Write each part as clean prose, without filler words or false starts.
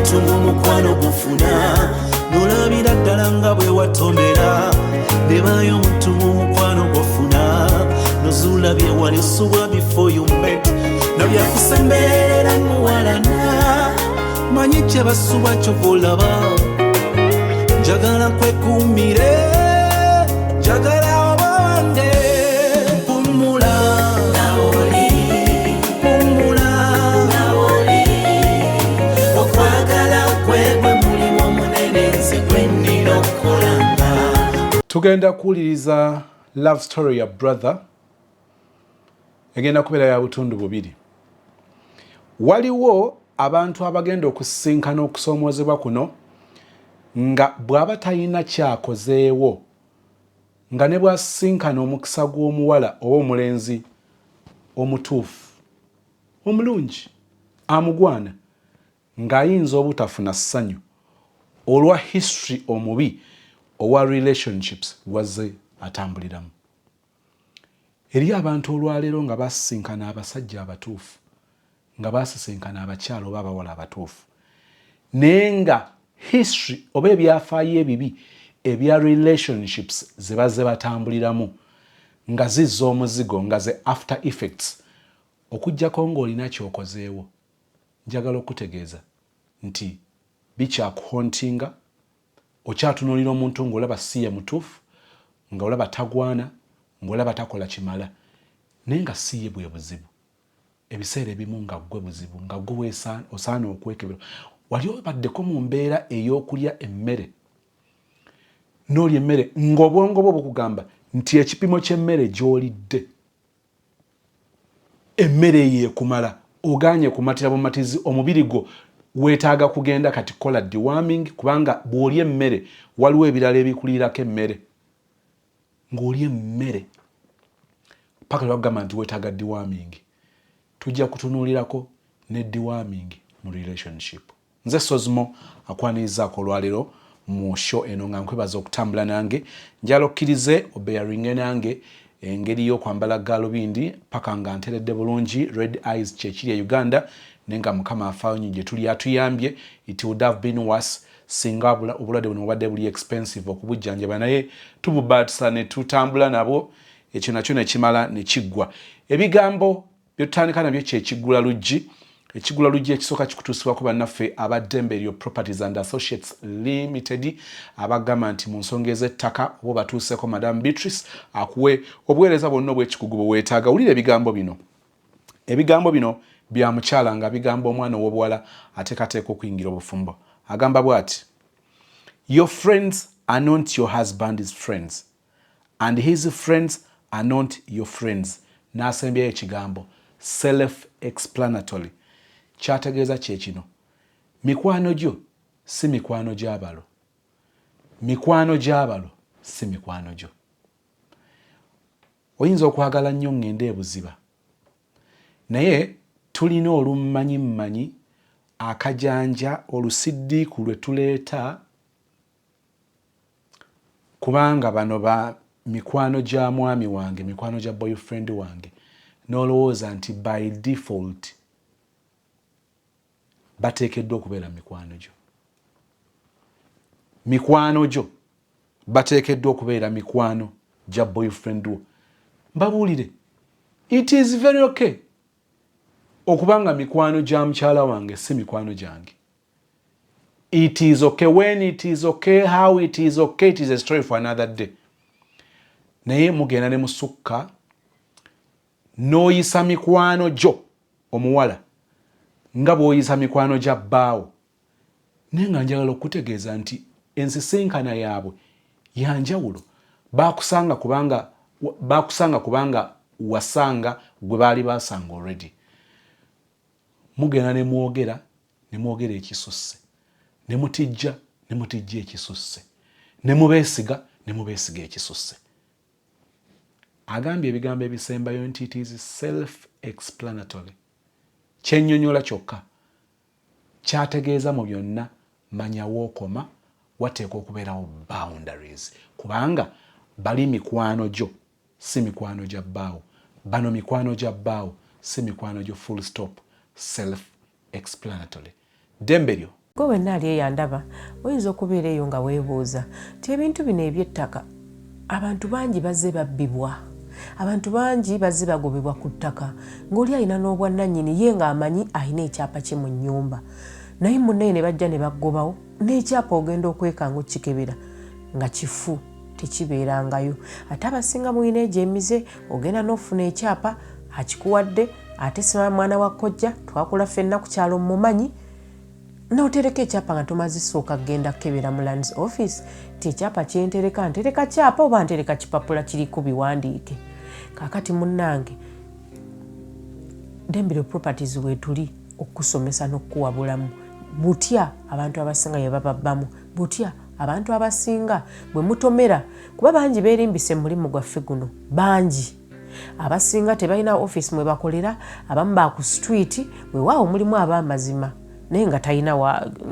Omuntu mu mukwano gufuna nolabira ddala nga bwe watomera. Nebayo omuntu mu mukwano gwofuna nozuula bye wali osubwa before you met. Nabyakusemberera muwalana, manyi kye basubwa, kyova olaba njagala nkwekuumire, njagala oba wange. Pumula, pumula, okwagala kwegwe mulimu omunene, nze gwe nnina okukolanga. Tugenda kuwuliriza love story ya brother, egenda kubeera ya butundu bubiri. Waliwo abantu abagenda okusisinkana okusoomoozebwa kuno nga bw'aba talina kyakozeewo, nga ne bw'asisinkana omukisa gw'omuwala oba omulenzi omutuufu, omulungi, amugwana, ng'ayinza obutafuna ssanyu olwa history omubi owa relationships gwazze atambuliramu. Eri abantu olwaleero nga basisinkana abasajja abatuufu, nga basisinkana abakyala oba abawala abatuufu, naye nga history oba ebyafaayo ebibi ebya relationships ze bazze batambuliramu nga zizza omuzigo, nga ze after effects, okugjako ng'olina kyokozeewo, njagala okutegeeza nti bikyakuhauntinga. Okyatunuulira omuntu ng'olaba si ye mutuufu, nga olaba tagwana, ng'olaba takola kimala, naye nga si ye bwe buzibu. Ebiseera ebimu nga ggwe buzibu, nga ggwe osaana okwekebera. Wali obaddeko mu mbeera ey'okulya emmere, n'olya emmere ng'obwongo bwo bukugamba nti ekipimo ky'emmere gy'olidde, emmere eyo ekumala, oganye kumatira bumatizi, omubiri gwo weetaaga kugenda kati kukola deworming, kubanga bw'olya emmere waliwo ebirala ebikuliirako emmere, ng'olya emmere paka lwakugamba nti weetaaga deworming? Tujja kutunuulirako ne deworming mu relationship. Nze Sozimo akwanirizaako olwaleero mu show eno, nga nkwebaza okutambula nange. Njala okkirize obearinge nange engeri y'okwambala gaalubindi paka nga nteredde bulungi. Red eyes kyekiri e Uganda, naye nga Mukama afaayo nnyo gye tuli, atuyambye. It would have been worse singa obulwadde buno bubadde buli expensive okubujjanjaba, naye tububaatisa ne tutambula nabwo, ekyo nakyo ne kimala ne kiggwa. Ebigambo byetutandika nabyo kyekiggula luggi. Ekigula luggi ekisooka kikutuusibwako bannaffe abaddembe eryo Properties and Associates Limited, abagamba nti mu nsonga ez'ettaka oba obatuuseeko Madam Beatrice akuwe obuweereza bwonna obw'ekikugu bwe weetaaga. Wulira ebigambo bino. Ebigambo bino bya mukyala nga bigamba omwana ow'obuwala ateekateeka okuyingira obufumbo. Agamba bw'ati: "Your friends are not your husband's friends and his friends are not your friends." N'asembyayo ekigambo self explanatory. Kyategeeza kyekino: mikwano gyo si mikwano gy'abalo, mikwano gy'abalo si mikwano gyo. Oyinza okwagala nnyo ŋŋende ebuziba, naye tulina olummanyi mmanyi akajanja olusiddiiku lwe tuleeta, kubanga bano ba mikwano gya mwami wange, mikwano gya boyfriend wange, n'olowooza nti by default bateekeddwa okubeera mikwano gyo. Mikwano gyo bateekeddwa okubeera mikwano gya boyfriend wo. Mbabuulire, it is very okay okubanga mikwano gya mukyala wange si mikwano gyange. It is okay when it is okay, how it is okay, it is a story for another day. Naye mugenda ne musukka n'oyisa mikwano gyo omuwala nga bw'oyisa mikwano gya bbaawo, naye nga njagala okutegeeza nti ensisinkana yaabwe yanjawulo. Bakusanga kubanga wasanga gwe baali basanga already. Mugenda ne mwogera, ne mwogera ekisusse, ne mutijja, ne mutijja ekisusse, ne mubeesiga, ne mubeesiga ekisusse. Agambye ebigambo ebisembayo nti it is self explanatory, kyennyonnyola kyokka. Kyategeeza mu byonna, manya wookoma, wateekwa okubeerawo boundaries, kubanga bali mikwano gyo si mikwano gya bbaawo, bano mikwano gya bbaawo si mikwano gyo. Full stop, self explanatory. Ddembe lyo. Gwe wenna ali eyo andaba oyinza okubeera eyo nga weebuuza nti ebintu bino eby'ettaka abantu bangi bazze babbibwa, abantu bangi bazze bagobebwa ku ttaka ng'oli alina n'obwannannyini ye ng'amanyi alina ekyapa kye mu nnyumba naye munnaye ne bajja ne bagobawo n'ekyapa ogenda okwekanga okukikebera nga kifu tekibeerangayo. Ate abasinga mulina egyo emize ogenda n'ofuna ekyapa akikuwadde ate sima mwana wa kojja twakula ffenna ku kyalo mmumanyi N'otereka ekyapa nga tomaze sooka kugenda kukebera mu lands office nti ekyapa kyentereka ntereka kyapa oba ntereka kipapula kiriko biwandiike. Kaakati munnange Dembiro Properties weetuli okukusomesa n'okukuwabulamu butya abantu abasinga bye bababbamu, butya abantu abasinga bwe mutomera kuba bangi beerimbise mu mulimu gwaffe guno bangi. Abasinga tebalina office mwe bakolera, abamu ba ku street, weewaawo mulimu ab'amazima naye nga talina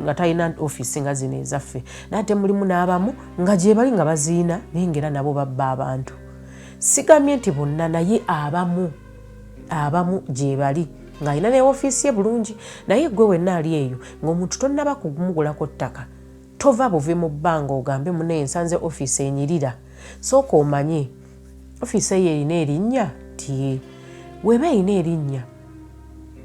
nga talina office nga zino ezaffe, naye ate mulimu n'abamu nga gyebali nga baziina naye ng'era nabo babba abantu. Sigambye nti bonna naye abamu abamu gyebali ng'alina ne ofiisi ye bulungi, naye gwe wenna ali eyo ng'omuntu tonnaba kumugulako ttaka tova buvi mu bbanga ogambe munaye nsanze ofiisi enyirira. Sooka omanye ofiisi eyo erina erinnya ti weba erina erinnya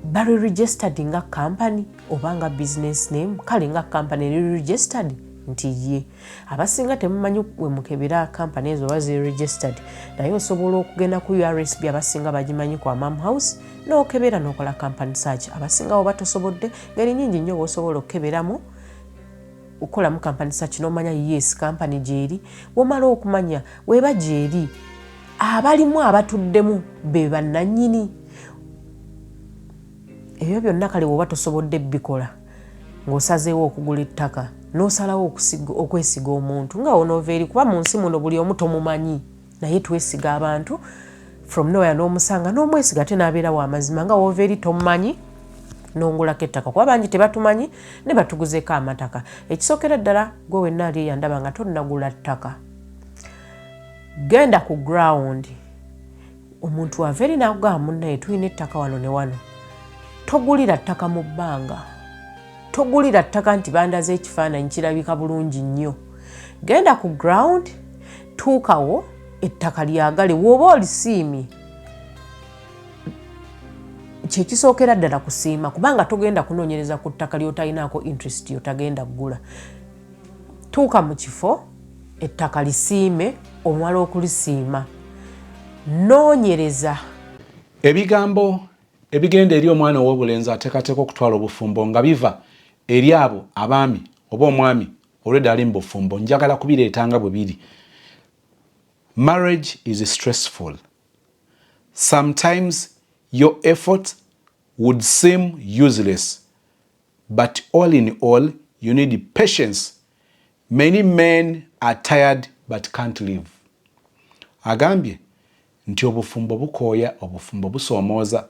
bali registered nga company oba nga business name, kale nga company eri registered nti ye. Abasinga temumanyi we mukebera company ezo oba ziri registered, naye osobola okugenda ku URSB, abasinga bagimanyi ku Amam House, n'okebera n'okola company search. Abasinga oba tosobodde, ngeri nyingi nnyo bw'osobola okukeberamu okukolamu company search n'omanya yes company gyeri. Womala okumanya weba gyeri, abalimu abatuddemu be bannannyini ebyo byonna. Kale woba tosobodde bikola ng'osazeewo okugula ettaka n'osalawo okwesiga omuntu nga onoova eri, kuba mu nsi muno buli omu tomumanyi, naye twesiga abantu from nowhere, n'omusanga n'omwesiga ate n'abeera w'amazima nga woova eri tomumanyi n'ongulako ettaka, kuba bangi tebatumanyi ne batuguzeeko amataka. Ekisookera ddala, gwe wenna ali eyandaba nga tonnagula ttaka, genda ku ground. Omuntu ava eri n'akugamba munnaye tulina ettaka wano ne wano, togulira ttaka mu bbanga, togulira ttaka nti bandaze ekifaananyi kirabika bulungi nnyo. Genda ku ground, tuukawo ettaka lyagale, w'oba olisiimye. Kyekisookera ddala kusiima, kubanga togenda kunoonyereza ku ttaka ly'otalinaako interest yotagenda kugula. Tuuka mu kifo ettaka lisiime, omala okulisiima noonyereza. Ebigambo ebigenda eri omwana ow'obulenzi ateekateeka okutwala obufumbo nga biva eri abo abaami oba omwami olwedda ali mu bufumbo, njagala kubireeta nga bwe biri. Marriage is stressful. Sometimes your efforts would seem useless, but all in all you need patience. Many men are tired but can't leave. Agambye nti obufumbo bukooya, obufumbo busoomooza,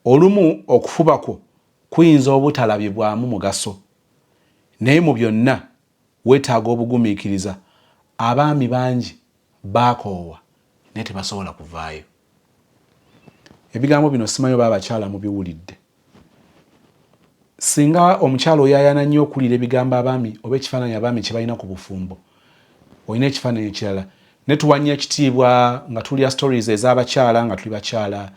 olumu okufuba kwo kuyinza obutalabibwamu mugaso, naye mu byonna weetaaga obugumiikiriza. Abaami bangi baakoowa naye tebasobola kuvaayo. Ebigambo bino simanyi oba abakyala mubiwulidde. Singa omukyala oyaayana nnyo okuwulira ebigambo abaami oba ekifaananyi abaami kye balina ku bufumbo, olina ekifaananyi ekirala. Ne tuwanya ekitiibwa nga tulya stories ez'abakyala nga tuli bakyala,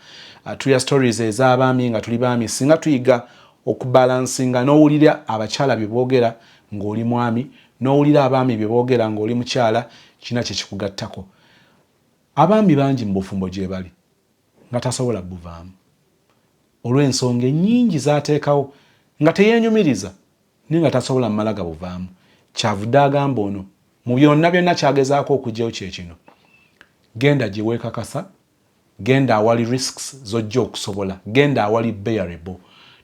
tulya stories ez'abaami nga tuli baami. Singa tuyiga okubalansinga n'owulira abakyala bye boogera ng'oli mwami, n'owulira abaami bye boogera ng'oli mukyala, kina kye kikugattako. Abaami bangi mu bufumbo gye bali nga tasobola buvaamu olw'ensonga ennyingi z'ateekawo nga teyeenyumiriza, naye nga tasobola mumala gabuvaamu. Kyavudde agamba ono mu byonna byonna kyagezaako okuggyayo kye kino: genda gye weekakasa, genda awali risks z'ojja okusobola, genda awali bearable,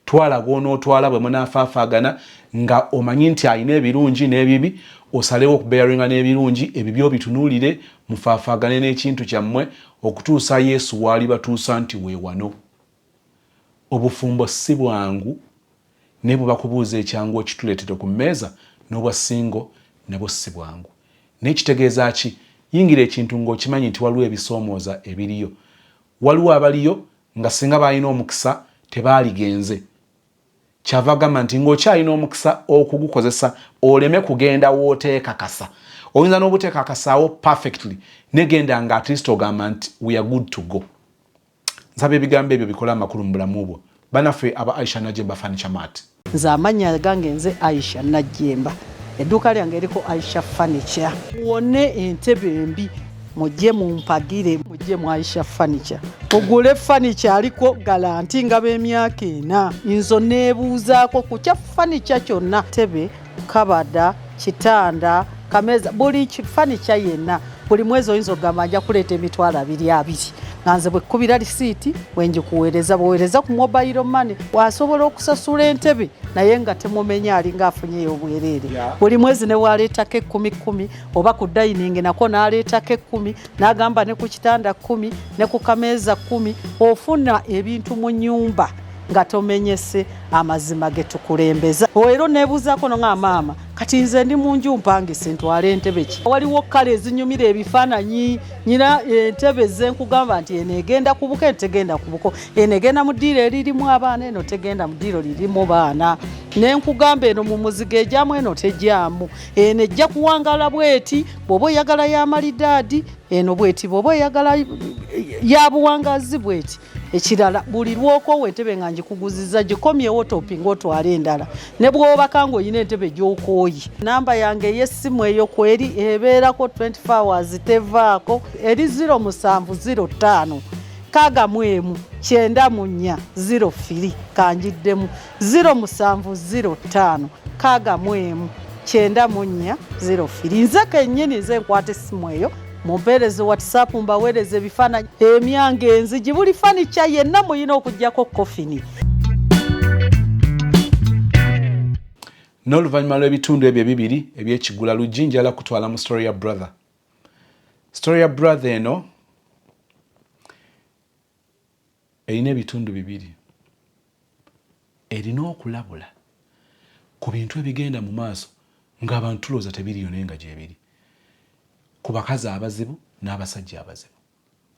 twala gw'onootwala bwe munaafaafagana nga omanyi nti alina ebirungi n'ebibi, osalewo okubearinga n'ebirungi, ebibi obitunuulire, mufaafaagane n'ekintu kyammwe okutuusa Yesu waali batuusa nti weewano. Obufumbo si bwangu, naye bwe bakubuuza ekyangu okituleetere ku mmeeza, n'obwa single nabwo si bwangu. Naye kitegeeza ki? Yingira ekintu ng'okimanyi nti waliwo ebisoomooza ebiriyo. Waliwo abaliyo nga singa baalina omukisa tebaaligenze. Kyava agamba nti ng'okyalina omukisa okugukozesa oleme kugenda wooteekakasa. Oyinza n'obuteekakasaawo perfectly, negenda nga at least ogamba nti we are good to go. Nsaba ebigambo ebyo bikole amakulu mu bulamu bwo. Banaffe aba Aisha Najemba Furniture Mart. Nze amannya gange nze Aisha Najjemba, edduuka lyange eriko Aisha Furniture. Muwone entebe embi mujje mumpagire, mujje mu Aisha Furniture mugule furniture aliko galanti nga b'emyaka ena. Nzo neebuuzaako ku kya furniture kyonna, tebe, kabada, kitanda, kameeza, buli furniture yenna. Buli mwezi oyinza okugamba nja kuleeta emitwalo abiri abiri, nga nze bwekukubira lisiiti bwengikuweereza, bweweereza ku mobile money wasobola okusasula entebe naye nga temumenya, alinga afunyeyo obwereere. Buli mwezi ne waleetako ekkumi kkumi, oba ku dining nako n'aleetako ekkumi, n'agamba ne ku kitanda 10, ne ku kameeza 10, ofuna ebintu mu nnyumba nga tomenyese. Amazima ge tukulembeza. Era oneebuuzaako no nga maama, kati nze ndi mu nju mpangise, ntwale entebe ki? Waliwo kale ezinyumira ebifaananyi. Nyina entebe zenkugamba nti eno egenda ku buko, eno tegenda ku buko, eno egenda mu ddiiro eririmu abaana, eno tegenda mu ddiiro lirimu baana. Nenkugamba eno mu muzigo ejyamu, eno tejyamu, eno ejja kuwangala bweti bw'oba oyagala ya malidaadi, eno bweti bw'oba oyagala ya buwangazi bweti. Ekirala, buli lwokoowa entebe nga ngikuguziza, gikomyewo topinga otwale endala, ne bw'obaka ng'olina entebe gy'okooye. Namba yange ey'essimu eyo kweri ebeerako 24 hours, tevaako, eri 0705 61 94 03. Kanjiddemu, 0705 61 94 03. Nze kennyini nze nkwata essimu eyo, mumpeereze WhatsApp, mbaweereze ebifaananyi, emyange, enzigi, buli furniture yenna muyina okugyako coffin. N'oluvannyuma lw'ebitundu ebyo ebibiri ebyekigula luggi, njala kutwala mu story ya brother. Story ya brother eno erina ebitundu bibiri. Erina okulabula ku bintu ebigenda mu maaso ng'abantu tulowooza tebiriyo naye nga gyebiri, ku bakazi abazibu n'abasajja abazibu,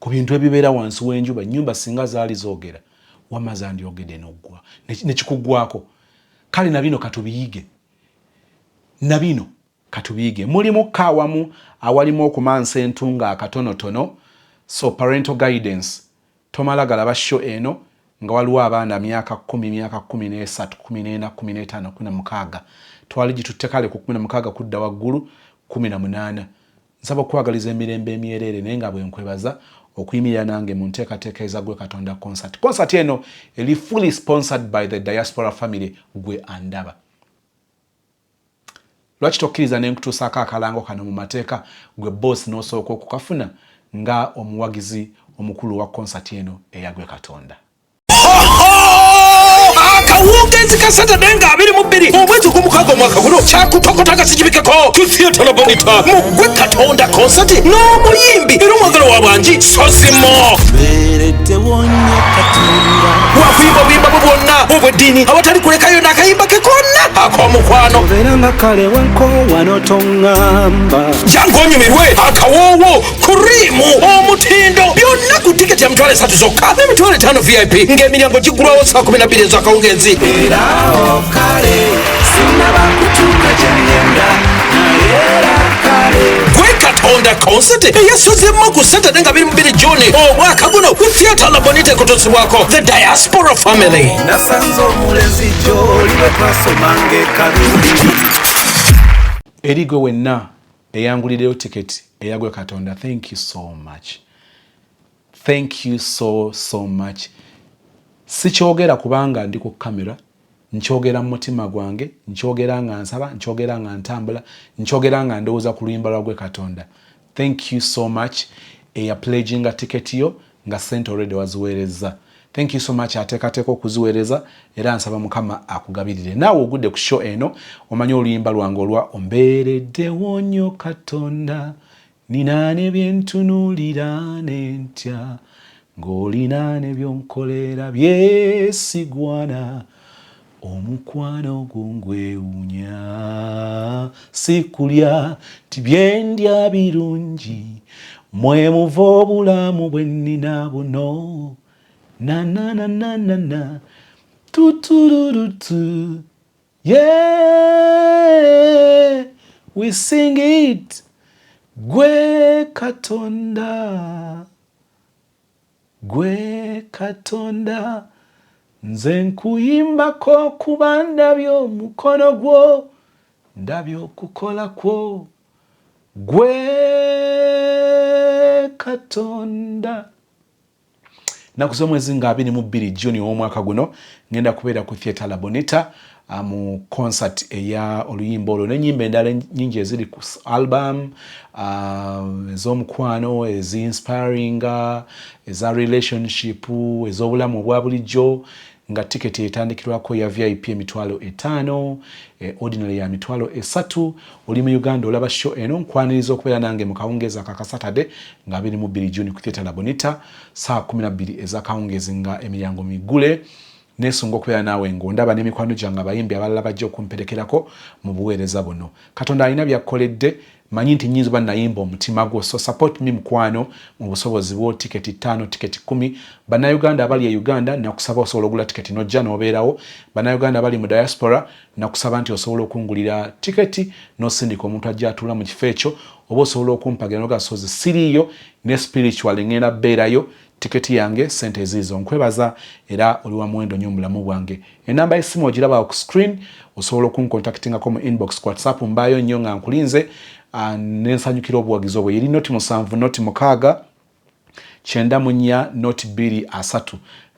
ku bintu ebibeera wansi w'enjuba. Ennyumba singa zaali zoogera, wamma zandyogedde noggwa nekikuggwako. Kale na bino katubiyige, na bino katubiyige. Mulimu ko awamu awalimu okumansa entunga akatonotono, so parental guidance. Tomala galaba show eno nga waliwo abaana myaka 10, myaka 13, 14, 15, 16. Twali gitutte kale ku 16 kudda waggulu, 18. Nsaba okukwagaliza emirembe emyereere, naye nga bwe nkwebaza okuyimirira nange mu nteekateeka eza Gwe Katonda concert. Concert eno eri fully sponsored by the Diaspora Family. Gwe andaba, lwaki tokkiriza nenkutuusaako akalango kano mu mateeka, gwe boss n'osooka okukafuna nga omuwagizi omukulu wa concert eno eyagwe Katonda? Akawungeezi ka Saturday nga 22 omwezi ogw'omukaaga omwaka guno, kyakutokota kasikibikeko ku Theatre La Bonita mu Gwe Katonda concert n'omuyimbi era omwagalo wa bwangi Sozimo. Beereddewo nnyo Katonda. Wakuyimba obuyimba bwe bwonna obw'eddiini awatali kulekayo n'akayimba ke konna ak'omukwano. Obeera nga kale wankoowa n'otoŋŋamba. Jangu onyumirwe akawoowo, kuriimu, omutindo, byonna ku tiketi ya 30,000 zokka n'emitwalo 50 VIP, ng'emiryango giggulwawo saa 12 ez'akawungeezi. Era awo kale sinnaba kutuuka gye ŋŋenda, naye era kale. Gwe Katonda concert eyasozemu ku Saturday nga 22 Juni omwaka guno ku Theatre La Bonita, ekutuusibwako the Diaspora Family. Nasanze omulenzi gy'oli bwe twasomanga ekalundi. Eri gwe wenna eyangulireyo tiketi eyagwe Katonda, thank you so much, thank you so so much. Sikyogera kubanga ndi ku kamera, nkyogera mu mutima gwange, nkyogera nga nsaba, nkyogera nga ntambula, nkyogera nga ndowooza ku luyimba lwa Gwe Katonda. Thank you so much eyapledginga tiketi yo nga sente already waziweereza. Thank you so much ateekateeka okuziweereza, era nsaba Mukama akugabirire. Naawe ogudde ku show eno, omanyi oluyimba lwange olwa ombeereddewo nnyo Katonda, nina ne byentunuulira nentya ng'olina ne byonkolera byesigwana, omukwano gungwewunya, si kulya ti byendya birungi, mwe muva obulamu bwe nnina buno nananananana. Tutururutu. Yeah, we sing it. Gwe Katonda. Gwe Katonda. Nze nkuyimbako kuba ndabye omukono gwo, ndabye okukola kwo. Gwe Katonda. Nnaku z'omwezi nga 22 Juni ow'omwaka guno ngenda kubeera ku Theatre La Bonita mu concert eya oluyimba olwo n'ennyimba endala nyingi eziri ku album, ez'omukwano, ezi-inspiringa, eza relationship, ez'obulamu obwa bulijjo, nga tiketi etandikirwako ya VIP 50,000, ordinary ya 30,000. Oli mu Uganda olaba show eno, nkwaniriza okubeera nange mu kawungeezi akakasatade nga 22 Juni ku Theatre La Bonita, saa 12 ez'akawungeezi nga emiryango migule. Nesunga okubeera naawe ng'ondaba n'emikwano gyange abayimbi abalala bajja okumperekerako mu buweereza buno. Katonda alina byakkoledde, manyi nti nyinza oba nayimba omutima gwo, so support me mukwano mu busobozi bwo. Tiketi 5, tiketi 10. Bannayuganda abali e Uganda nakusaba osobola ogula tiketi nojja n'obeerawo. Bannayuganda abali mu diaspora nakusaba nti osobola okungulira tiketi n'osindika omuntu ajja atuula mu kifo ekyo, oba osobola okumpagira noga sozi siriiyo ne spiritual ngenda beerayo, tiketi yange sente eziizo. Nkwebaza era oli wa muwendo nnyo mu bulamu bwange. Enamba y'essimu ogiraba ku screen, osobola okuncontactingako mu inbox ku WhatsApp, mbaayo nnyo nga nkulinze, nensanyukira obuwagizi obwo. Eri 07 06 94 023, 07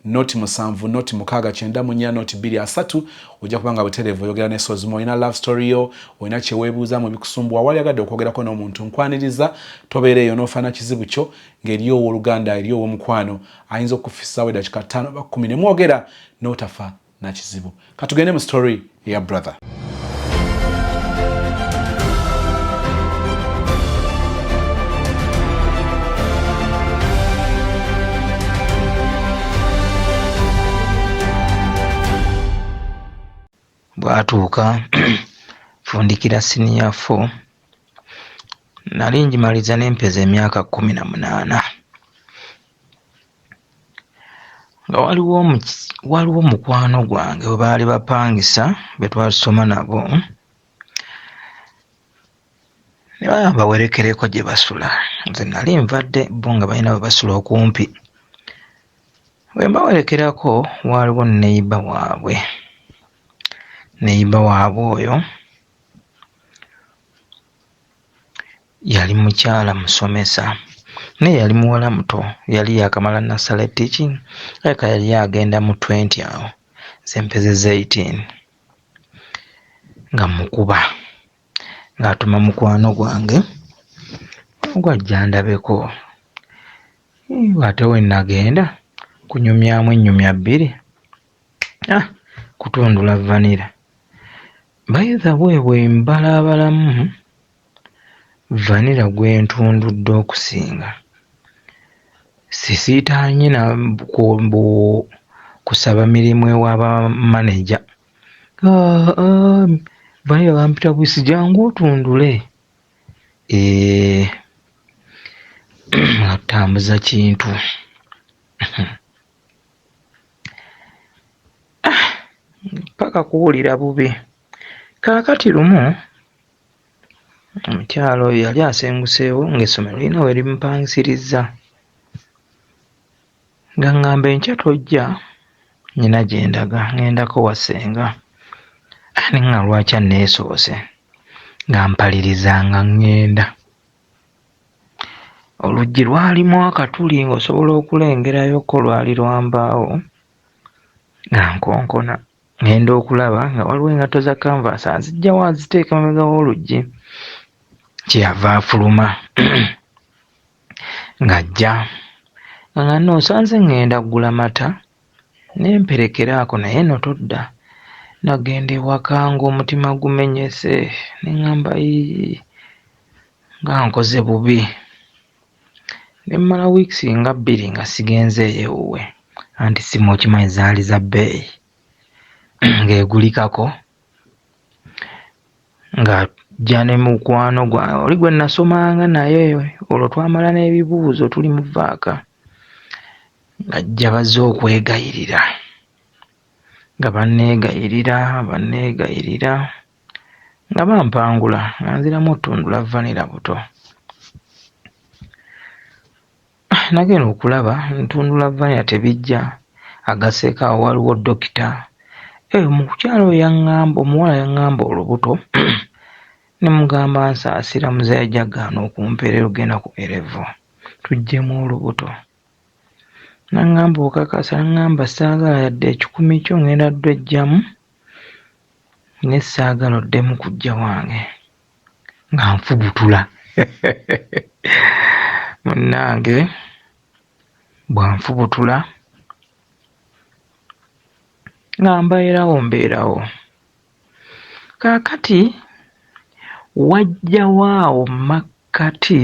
06 94 023. Ojja kuba nga butereevu oyogera ne Sozimo. Olina love story yo, olina kyeweebuuza mu bikusumbuwa, wali agadde okwogerako n'omuntu, nkwaniriza. Tobeera eyo n'ofaana kizibu kyo ng'eri owooluganda, eri ow'omukwano ayinza okufisaawo eddakiika 5 oba 10 ne mwogera n'otafa na kizibu. Katugende mu story eya brother. Bwatuuka fundikira siniya 4, nali ngimaliza nempeza emyaka 18, nga waliwo mukwano gwange we baali bapangisa be twasoma nabo, ne baba bawerekereko gye basula. Nze nali nvadde, bo nga balina we basula okumpi. Bwe mbawerekerako waaliwo neyiba waabwe. Neyiba waabwe oyo yali mukyala musomesa, naye yali muwala muto, yali yakamala nursery teaching, alabika yali agenda mu 20 awo, nze mpezezza 18, nga mmukuba ng'atuma mukwano gwange ogwo ajja andabeko. Ate we nagenda kunyumyamu ennyumya bbiri, kutundula vanilla. By the way, bwe mbalaabalamu vanilla gwe ntundudde okusinga, sisiitaanye na kusaba mirimu ewa ba maneja. Vanilla bampita buyisi, jangu otundule. Nga tutambuza kintu. Paka kuwulira bubi. Kaakati lumu omukyala oyo yali asenguseewo ng'essomero lirina we limupangisiriza, nga ŋŋamba enkya tojja, nnina gye ndaga, ŋŋendako wa ssenga. Ne ŋŋamba lwaki anneesoose, nga mpaliriza nga ŋŋenda. Oluggi lwalimu akatuli ng'osobola okulengerayoko, lwali lwa mbaawo, nga nkonkona. Ŋŋenda okulaba nga waliwo engatto za kanvaasi aziggyawo aziteeka emabega w'oluggi. Kyeyava afuluma ng'ajja, nga nno osanze ŋŋenda kugula mata ne mperekeraako, naye nno todda. Nagenda ewaka ng'omutima gumenyese, ne ŋŋamba yii nga nkoze bubi. Ne mmala wiikisi nga 2 nga sigenzeeyo ewuwe, anti ssimu okimanyi zaali za bbeeyi, ng'egulikako, ng'ajja ne mukwano gwange oli gwe nasomanga naye, olwo twamala n'ebibuuzo tuli mu vaaka, ng'ajja bazze okwegayirira. Nga banneegayirira, banneegayirira, nga bampangula nga nziramu ottundula vanilla buto. Nagenda okulaba ntundula vanilla tebijja, agaseeko awo waliwo dokita. Eh, omukyala oyo yaŋŋamba, omuwala yaŋŋamba olubuto ne mugamba nsaasira muzeeyi ajja gaana okumpeerera ogenda ku erevo tuggyemu olubuto. N'aŋŋamba okakasa? N'aŋŋamba saagala yadde ekikumi kyo ŋŋenda ddwejjamu naye saagala oddemu kujja wange nga nfubutula. Munnange bw'anfubutula nga mbeerawo mbeerawo. Kaakati wajjawo awo mu makkati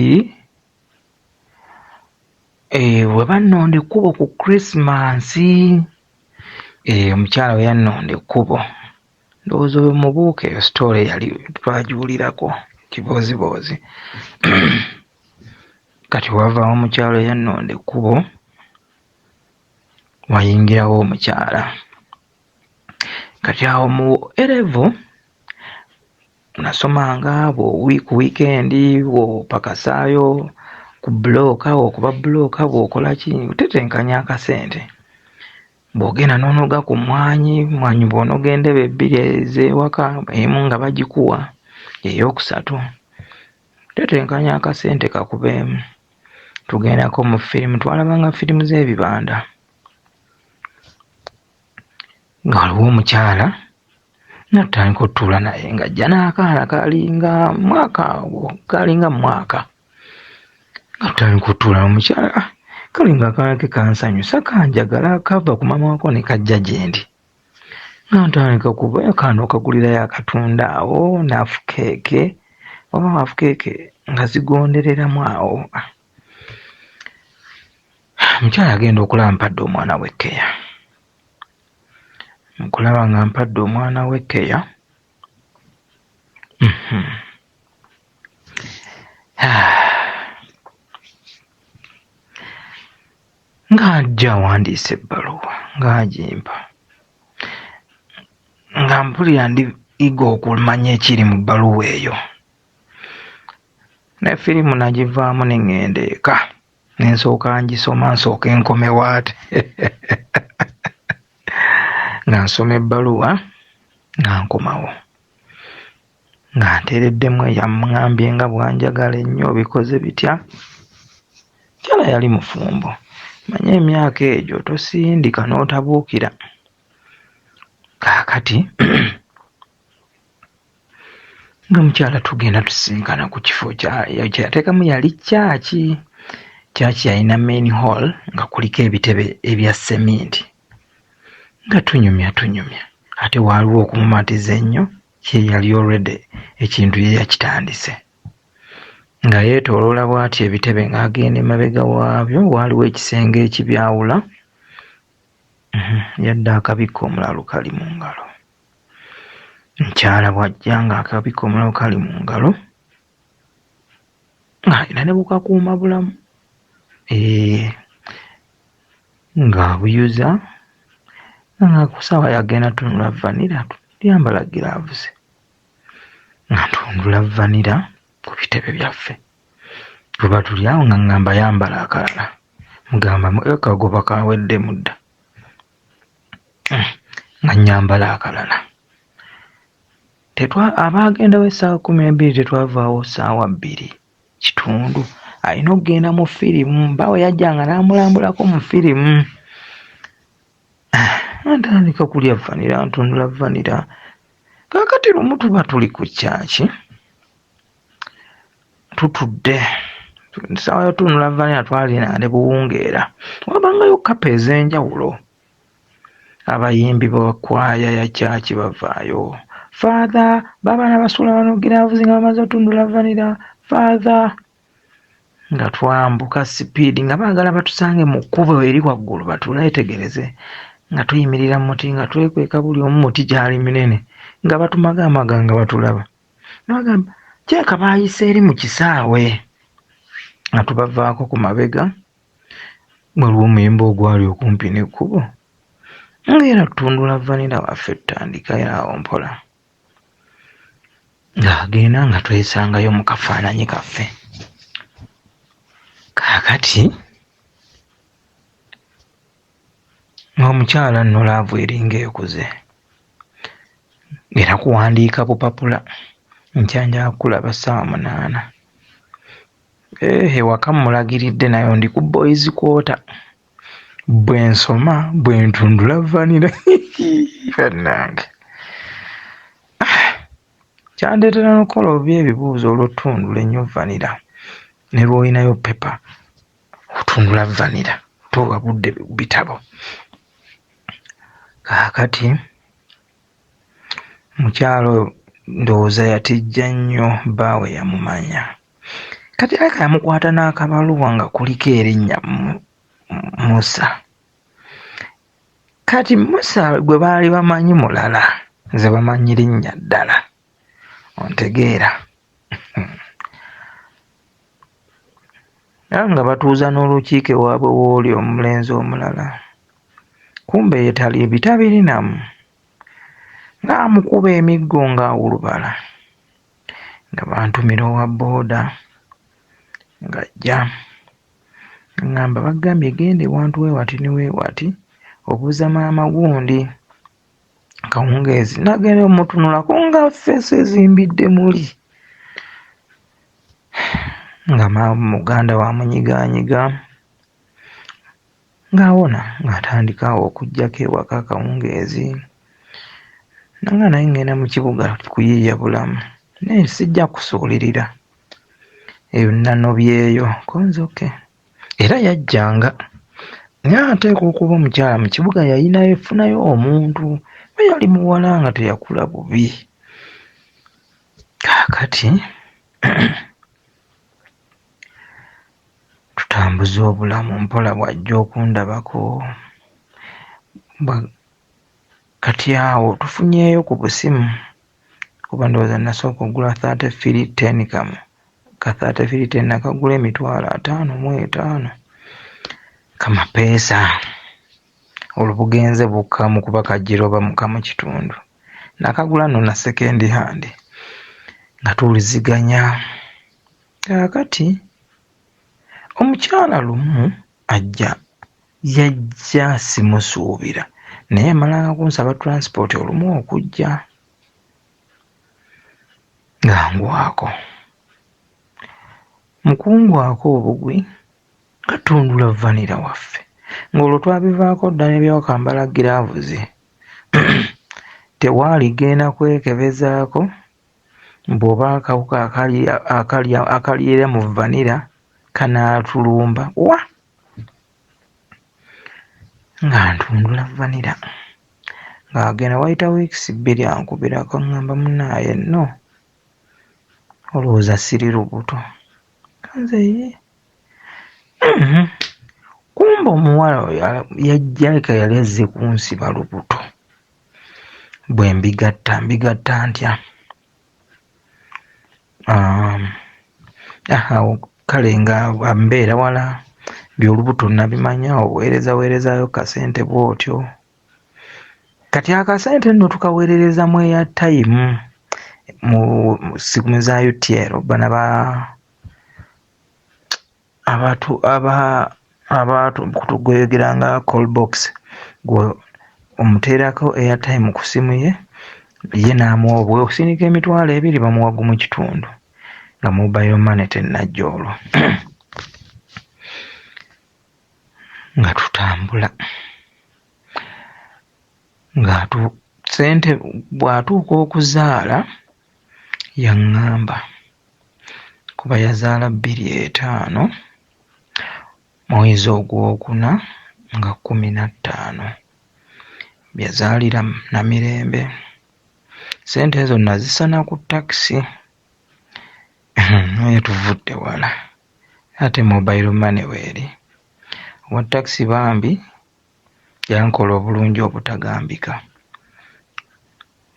Eh, bwe bannonda ekkubo ku Christmas eh, omukyala we yannonda ekkubo ndowooza oyo mubuuka eyo sitoole yali twagiwulirako kibooziboozi kati wavaawo omukyala eyannonda ekkubo wayingirawo omukyala kati awo mu erevo Nasomanga ku wiikendi bw'opakasaayo ku bbulooka okuba bbulooka bw'okola ki otetenkanya akasente. Bw'ogenda n'onoga ku mmwanyi, emmwanyi bw'onoga endebe ebbiri ez'ewaka emu nga bagikuwa eyookusatu. Otetenkanya akasente kakubeemu. Tugendako mu firimu, twalabanga firimu z'ebibanda. Nga waliwo omukyala natandika otuula naye ng'ajja n'akaana kalinga mwaka ogwo kalinga mwaka nga tutandika otuula n'omukyala ah, kalinga akaana ke kansanyusa kanjagala kava ku maama wako ne kajja gyendi nga ntandika kuba akaana okagulirayo akatunda awo n'afukeeke oba afukeeke nga zigondereramu awo ah. Omukyala agenda okulaba mpadde omwana we keya Mu kulaba nga mpadde omwana we keya mhm. Ng'ajja awandiise ebbaluwa ng'agimpa nga mpulira ndi iga okumanya ekiri mu bbaluwa eyo ne firimu nagivaamu ne ŋŋenda eka. Ne nsooka ngisoma nsooke nkomewo ate nga nsoma ebbaluwa nga nkomawo nga nteereddemu eyaŋŋambye nga bw'anjagala ennyo bikoze bitya. Mukyala yali mufumbo manya emyaka egyo tosindika n'otabuukira. Kaakati nga mukyala tugenda tusisinkana ku kifo kyeyateekamu yali kyaki kyaki yalina main hall nga kuliko ebitebe ebya seminti nga tunyumya tunyumya ate waaliwo okumumatiza ennyo kye yali already ekintu ye yakitandise nga yeetooloola bw'ati ebitebe ng'agenda emabega waabyo waaliwo ekisenge ekibyawula mhm, yadde akabikka omulalu kali mu ngalo Mukyala bw'ajja ng'akabikka omulalu kali mu ngalo ng'alina ne bukakuuma bulamu eeh ng'abuyuza nga ku ssaawa y'agenda ttunula vanira yambala giraavuzi nga ntundula vanira ku bitebe byaffe. Tuba tuli awo nga ŋŋamba yambala akalala mugamba kagoba kaweddemu dda. Nga nnyambala akalala. Tetwa abaagendawo essaawa 12 tetwavaawo ssaawa bbiri kitundu. Alina okugenda mu firimu, bbaawe yajjanga n'amulambulako mu firimu. Ntandika kulya vanira, ntunula vanira. Kaakati lumu tuba tuli ku kyaki tutudde ssaawa y'otunula vanira twalina ne buwungeera wabangayo kkapa ez'enjawulo. Abayimbi ba kkwaya ya kyaki bavaayo. Father, baabano abasuula wano giraavuzi nga bamaze otundula vanira. Father, nga twambuka sipiidi nga baagala batusange mu kkubo eri waggulu batwetegereze nga tuyimirira mu muti nga twekweka buli omu muti gyali minene nga batumagaamaga nga batulaba. Nabagamba kirabika baayise eri mu kisaawe nga tubavaako ku mabega. Waliwo omuyembe ogwali okumpi n'ekkubo Nga era tutundula vanilla waffe tutandikayo awo mpola. Ng'agenda nga twesangayo mu kafaananyi kaffe. Kaakati ng'omukyala nno laavu eringa ekuze. Era kuwandiika bupapula nkya njagala kukulaba ssaawa 8. Eh, ewaka mmulagiridde nayo ndi ku boys quarter. Bwe nsoma bwe ntundula vanira bannange. Ah, kyandeetera n'okukola obubi ebibuuzo olw'ottundula ennyo vanira ne lw'olinayo pepa otundula vanira towa budde bitabo. Kaakati mukyala oyo ndowooza yatijja nnyo bbaawe yamumanya. Kati alabika yamukwata n'akabaluwa nga kuliko erinnya Musa. Kati Musa gwe baali bamanyi mulala, nze bamanyi linnya ddala. Ontegeera? Era nga batuuza n'olukiiko ewaabwe w'oli omulenzi omulala. Kumbe ye tali tabirinamu. Ng'amukuba emiggo ng'awulubala. Nga bantumira owa bbooda ng'ajja. Aŋŋamba bagambye genda ewantu we wati ne we wati obuuza maama gundi. Akawungeezi nagenda omutunulako nga ffeesi ezimbidde muli. Nga muganda we amunyigaanyiga. Ng'awona ng'atandika awo okuggyako ewaka akawungeezi. Nanga naye ŋŋenda mu kibuga kuyiiya bulamu naye sijja kusuulirira. Eyo nanobyeyo ko nze okay. Era yajjanga naye ateekwa okuba omukyala mu kibuga yalinayo funayo omuntu oba yali muwala nga teyakula bubi. Kaakati tutambuza obulamu mpola bw'ajja okundabako kati awo tufunyeeyo ku busimu kuba ndowooza nasooka okugula thirty three ten kamu ka thirty three ten nakagula 550 kamapeesa olwo bugenze bukka mu kuba kajjira oba muka mu kitundu nakagula nno na second hand nga tuwuliziganya. Kaakati omukyala lumu ajja yajja simusuubira naye yamalanga kunsaba transport olumu okujja nga ngwako. Mu kungwako obugwi nga ttundula vanilla waffe ng'olwo twabivaako dda n'eby'okwambala giraavuzi tewaali genda kwekebezaako mbu oba akawuka akalyera mu vanilla kanaatulumba wa! Nga ntundula vanilla ng'agenda wayita wiikisi 2 ankubirako aŋŋamba munnaaye nno olowooza siri lubuto. Nze ye kumbe omuwala oyo yajja alabika yali azze kunsiba lubuto. Bwe mbigatta mbigatta ntya? Awo kale nga mbeera wala by'olubuto nabimanya oweereza weerezaayo kasente bw'otyo. Kati akasente nno tukaweerereza mu airtime mu ssimu za UTL bano aba abatu aba abantu kutugoyogera nga call box gwe omuteerako airtime ku ssimu ye ye n'amuwa obwe osindika 20,000 bamuwa gumu kitundu nga mobile money tennajja olwo nga tutambula ng'atu ssente bw'atuuka okuzaala yaŋŋamba kuba yazaala 2005 mwezi ogwokuna nga 15 yazaalira Namirembe. Ssente ezo nazisana ku takisi naye tuvudde wala ate mobile money weeri. Owa takisi bambi yankola obulungi obutagambika.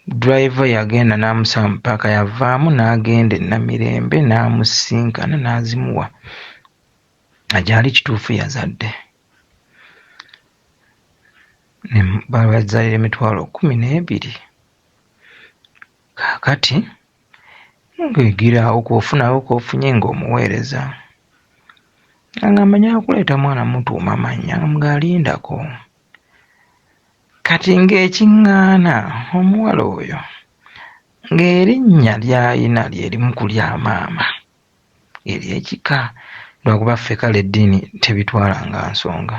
Driver yagenda n'amusaba mu ppaaka yavaamu n'agenda e Namirembe n'amusisinkana n'azimuwa nga gy'ali kituufu yazadde. Ne babazaalira 120,000. Kaakati ng'ogira ofunawo k'ofunye ng'omuweereza. Angamba njagala kuleeta mwana mutuuma mannya nga alindako. Kati ng'ekiŋŋaana omuwala oyo ng'erinnya ly'alina lye limu ku lya maama ery'ekika lwakuba ffe kale eddiini tebitwala nga nsonga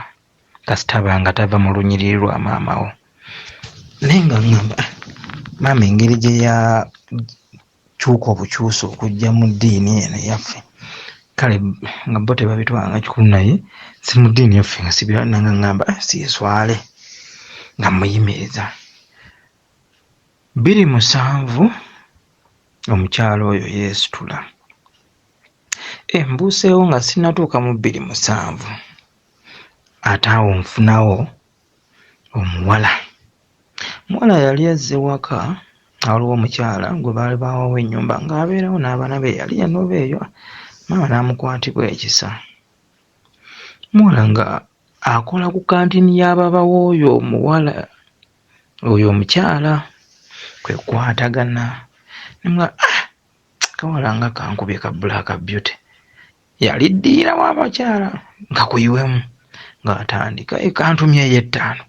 kasita aba nga tava mu lunyiriri lwa maama wo. Naye nga ŋŋamba ah, maama engeri gye yakyuka obukyusa okujja mu ddiini eno eyaffe kale nga bo tebabitwala nga kikulu naye si mu ddiini yaffe nga sibira nanga ŋŋamba ah, siiswale nga muyimiriza. 2007 omukyala oyo yeesitula. Eh, mbuuseewo nga sinnatuuka mu 2007 ate awo nfunawo omuwala. Omuwala yali azze waka waliwo omukyala gwe baali bawawo ennyumba ng'abeerawo n'abaana be yali yanoba eyo maama n'amukwatibwa ekisa. Omuwala nga akola ku kkantiini ya baaba w'oyo omuwala oyo omukyala kwe kukwatagana ne mmugamba ah kawala nga kankubye ka Black Beauty. Yali ddiira w'abakyala nga kuyiwemu ng'atandika ekantumyeyo ettaano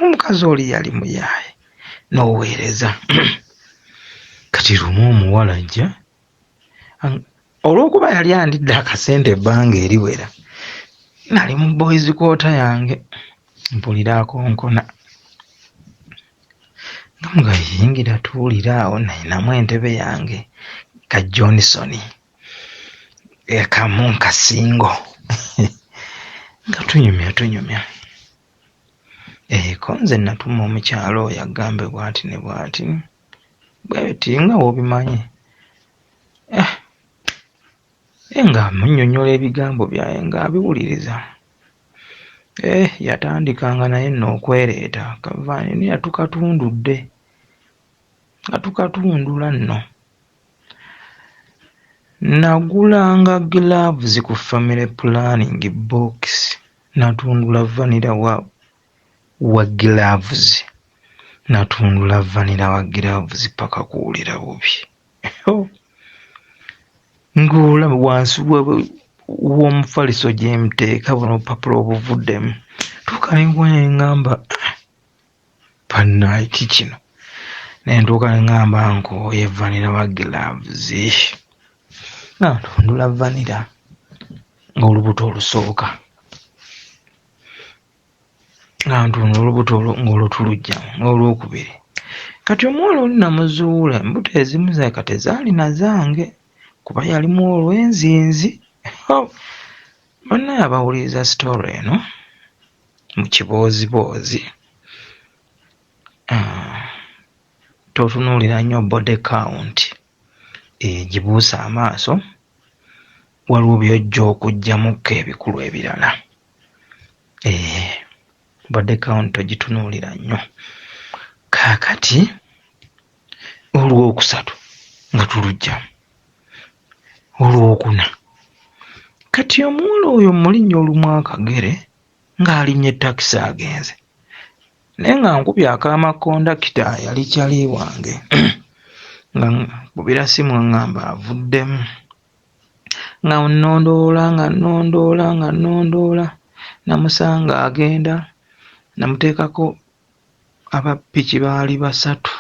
omukazi oli yali muyaaye n'oweereza. Kati lumu omuwala ajja olw'okuba yali andidde akasente ebbanga eriwera nali mu boys quarter yange mpulira akonkona nga mugayingira tuwulira awo nayinamu entebe yange ka Johnson ekamu nkasingo nga tunyumya tunyumya eko nze natuma omukyalo oyo agambe bwati ne bwati bwebiti nga wobimanyi eh, nga munyonyola ebigambo byaye nga abiwuliriza eh, yatandikanga naye nno okwereeta kavaani naye tukatundudde nga tukatundula nno. Nagulanga gloves ku family planning box natundula vanilla wa wa gloves natundula vanilla wa gloves paka kuwulira bubi ng'olaba wansi w'omufaliso gye nteeka buno obupapula obuvuddemu tuuka ne nkuwanya ne ŋŋamba ah, Bannaaye ki kino? Ne ntuuka ne ŋŋamba nkooye vanilla wa gloves. Nga ntundula vanilla ng'olubuto olusooka. Nga ntunda olubuto olwo ng'olwo tuluggyamu n'olwokubiri. Kati omuwala oli namuzuula embuto ezimu zirabika tezaali na zange kuba yalimu olwenzinzi. Bannaye abawuliriza sitole eno mu kibooziboozi ah, totunuulira nnyo body count egibuusa eh, amaaso waliwo byojja okuggyamuko ebikulu ebirala eh, body count togitunuulira nnyo kaakati olwokusatu nga tulujjamu olwokuna kati omuwala oyo mulinnya olumu akagere ng'alinnye takisi agenze naye nga nkubye akaama kondakita yali kyali wange nga nkubira simu aŋŋamba avuddemu nga nnondoola nga nnondoola nga nnondoola namusanga agenda namuteekako aba ppiki baali basatu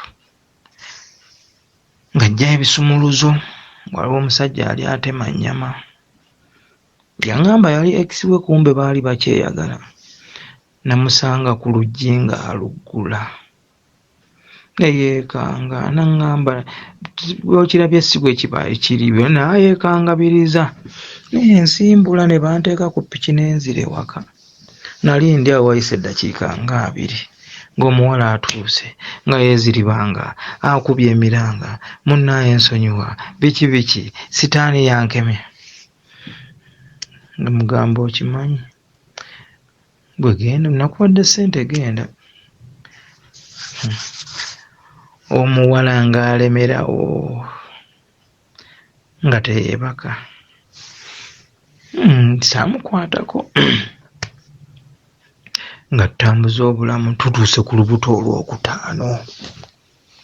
ng'aggyayo ebisumuluzo waliwo omusajja yali atema nnyama Yangamba yali ex we kumbe baali bakyeyagala. Namusanga ku luggi ng'aluggula. Ne yeekanga n'aŋŋamba bw'okirabye si bwe kiba kiri n'ayeekangabiriza. Naye nsimbula ne banteeka ku ppiki ne nzira ewaka. Nali ndi awo wayise eddakiika ng'abiri ng'omuwala atuuse nga yeeziribanga akubye emiranga munnaaye nsonyiwa biki biki sitaani yankemye. Nga mugamba okimanyi gwe genda nakuwadde ssente genda. Omuwala ng'alemerawo nga teyeebaka. Saamukwatako. Nga tutambuza obulamu tutuuse ku lubuto olwokutaano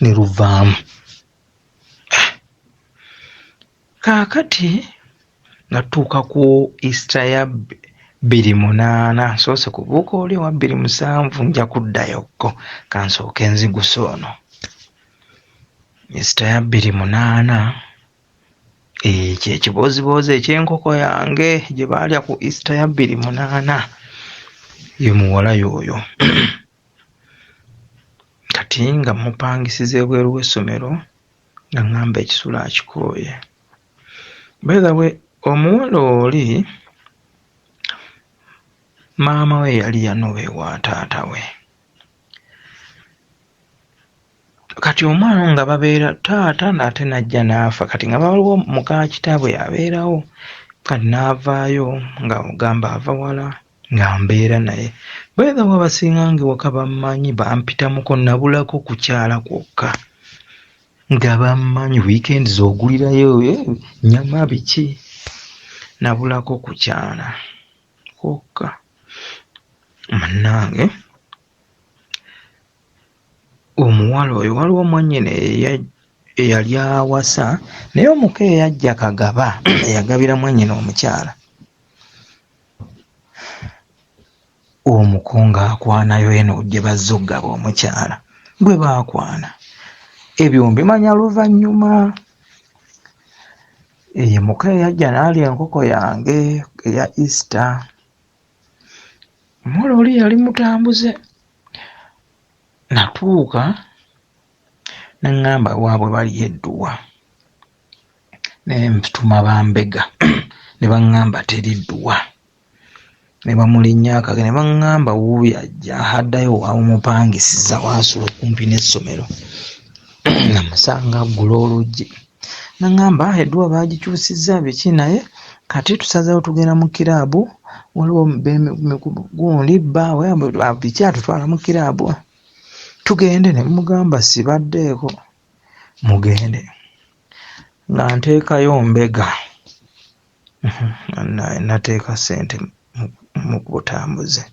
ne luvaamu. Kaakati nga tutuuka ku Easter ya 2008, nsoose kubuuka oli owa 2007, nja kuddayokko kansooke nziguse ono. Easter ya 2008, ekyo ekibooziboozi eky'enkoko yange gye baalya ku Easter ya 2008 ye muwala y'oyo. Kati nga mmupangisiza ebweru w'essomero nga ŋŋamba ekisulo akikooye. By the way, omuwala oli maama we yali yanoba ewa taata we. Kati omwana nga babeera taata ate n'ajja n'afa, kati nga waliwo muka kitaabwe abeerawo, kati n'avaayo nga ogamba ava wala nga mbeera naye. By the way, abasinga nga ewaka bammanyi, bampitamuko, nabulako kukyala kwokka nga bammanyi, weekend z'ogulirayo nnyama biki, nabulako kukyala kwokka. Munnange omuwala oyo waliwo mwannyina eyali awasa, naye omuko eyajja Kagaba eyagabira mwannyina omukyala, omuko ng'akwanayo eno gye bazze okugaba omukyala gwe baakwana. Ebyo mbimanya luvannyuma. Ye muko eyajja n'alya enkoko yange eya Easter. Omuwala oli yali mutambuze. Natuuka n'aŋŋamba waabwe baliyo edduwa. Ne ntuma bambega ne baŋŋamba teri dduwa. Ne bamulinnya akage ne baŋŋamba wuuyo ajja addayo w'omupangisiza w'asula okumpi n'essomero. Namusanga aggula oluggi. N'aŋŋamba edduwa baagikyusizza biki naye kati tusazeewo tugenda mu kiraabu, waliwo gundi bbaawe biki atutwala mu kiraabu. Tugende ne mmugamba sibaddeeko, mugende. Nga nteekayo mbega. Nateeka ssente mu butambuze.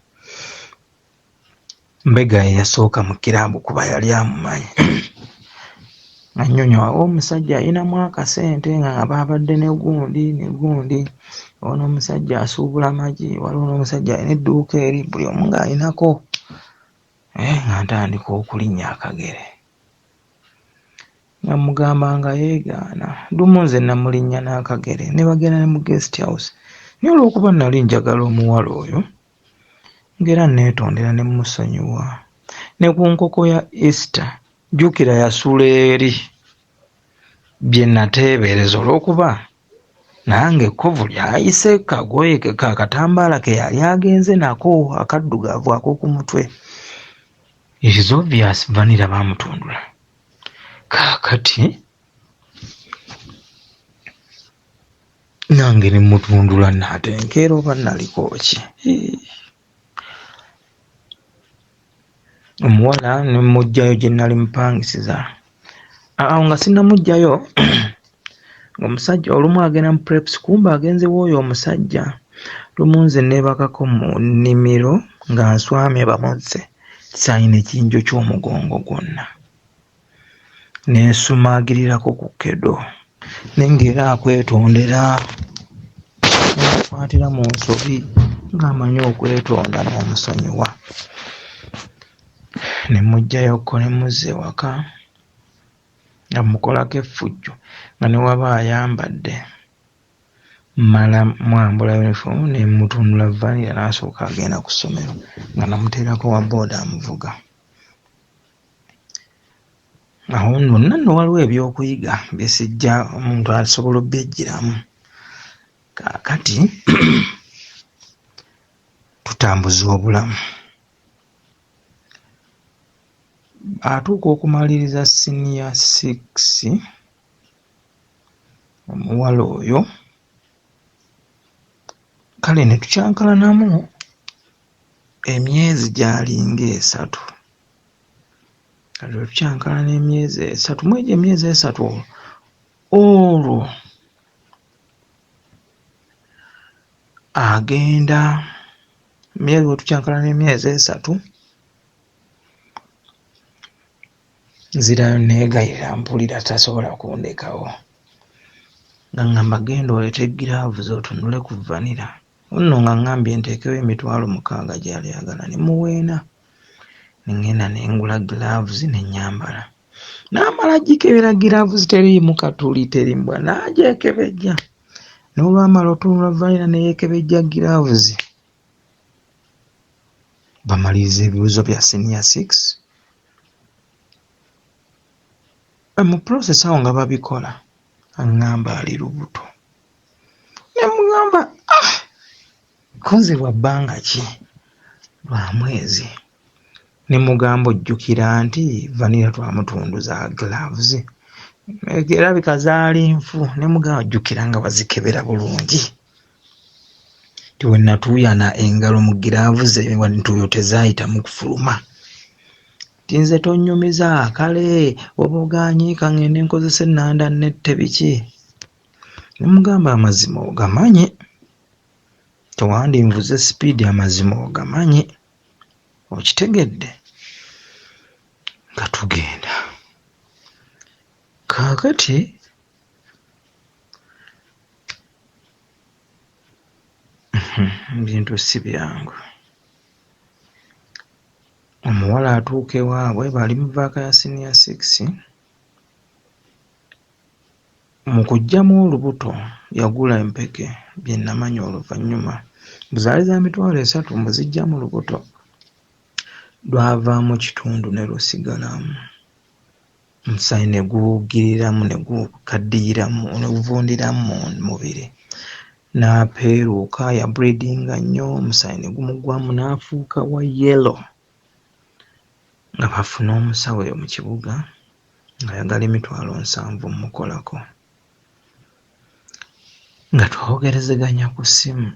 Mbega ye yasooka mu kiraabu kuba yali amumanyi. Annyonnyola omusajja ayinamu akasente nga baabadde ne gundi ne gundi, ono omusajja asuubula magi, waliwo n'omusajja alina edduuka eri, buli omu ng'ayinako. Nga ntandika okulinnya akagere. Nga mmugamba nga yeegaana. Lumu nze namulinnya n'akagere ne bagenda ne mu guest house. Naye olw'okuba nali njagala omuwala oyo, ng'era neetondera ne mmusonyiwa. Ne ku nkoko ya Easter, jjukira yasula eri bye nateebereza olw'okuba nange ekkovu lyayise kagoye katambaala ke yali agenze nako akaddugavu ak'oku mutwe. It is obvious vanilla baamutundula. Kaakati nange ne mmutundula nate nkeera oba naliko ki? Omuwala ne mmuggyayo gye nali mupangisiza. Awo nga sinnamuggyayo, ng'omusajja olumu agenda mu preps kumbe agenze w'oyo omusajja. Lumu nze neebakako mu nnimiro nga nswamye bamuzze, saalina ekinjokya omugongo gwonna. Ne nsumaagirirako ku kedo naye ng'era akwetondera. Ne mukwatira mu nsobi ng'amanyi okwetonda n'omusonyiwa. Ne mmuggyayokko ne mmuzza ewaka nga mmukolako effujjo nga ne w'aba ayambadde mmala mwambula yunifoomu ne mmutundula vanilla n'asooka agenda ku ssomero nga namuteerako owa bbooda amuvuga. Awo wonna nno waliwo ebyokuyiga bye sijja omuntu asobola obbyeggiramu. Kaakati tutambuza obulamu. Atuuka okumaliriza siniya six omuwala oyo, kale ne tukyankalanamu emyezi gyalinga esatu. Kati bwe tukyankalana emyezi esatu, mu egyo emyezi esatu olwo agenda Myezi wetukyankalana emyezi 3 nzirayo neegayirira mpulira tasobola kundekawo. Nga ŋŋamba genda oleete giraavuzi otunule ku vanira. Nno nga ŋŋambye nteekewo 60,000 gy'ali ayagala ne muweena. Ne ŋŋenda ne ngula giraavuzi ne nnyambala. N'amala agikebera giraavuzi teriimu katuli teri mbwa n'agyekebejja. N'olwamala otunula vanira ne yeekebejja giraavuzi. Bamaliriza ebibuuzo bya siniya 6. Mu process awo nga babikola aŋŋamba ali lubuto. Ne mugamba ah konze lwa bbanga ki? Lwa mwezi. Ne mugamba ojjukira nti vanira twamutunduza gloves. Erabika zaali nfu. Ne mugamba ojjukira nga wazikebera bulungi. Nti we natuuyana engalo mu giraavu ze ntuuyo tezaayitamu kufuluma. Nti nze tonnyumiza kale oba ogaanye ka ŋŋende nkozese ennanda nette biki. Ne mugamba amazima ogamanyi. Tewandinvuze sipiidi amazima ogamanyi. Okitegedde? Nga tugenda. Kaakati ebintu si byangu. Omuwala atuuka ewaabwe bali mu vaaka ya siniya 6. Mu kuggyamu olubuto yagula empeke bye namanya oluvannyuma. Mbu zaali za 30,000 mbu ziggyamu lubuto. Lwavaamu kitundu ne lusigalamu. Omusaayi ne guwugiriramu ne gukaddiyiramu ne guvundiramu mu mubiri. N'apeeruuka yabreedinga nnyo omusaayi ne gumugwamu n'afuuka wa yellow. Nga bafuna omusawo eyo mu kibuga ng'ayagala 70,000 mmukolako. Nga twogerezeganya ku ssimu.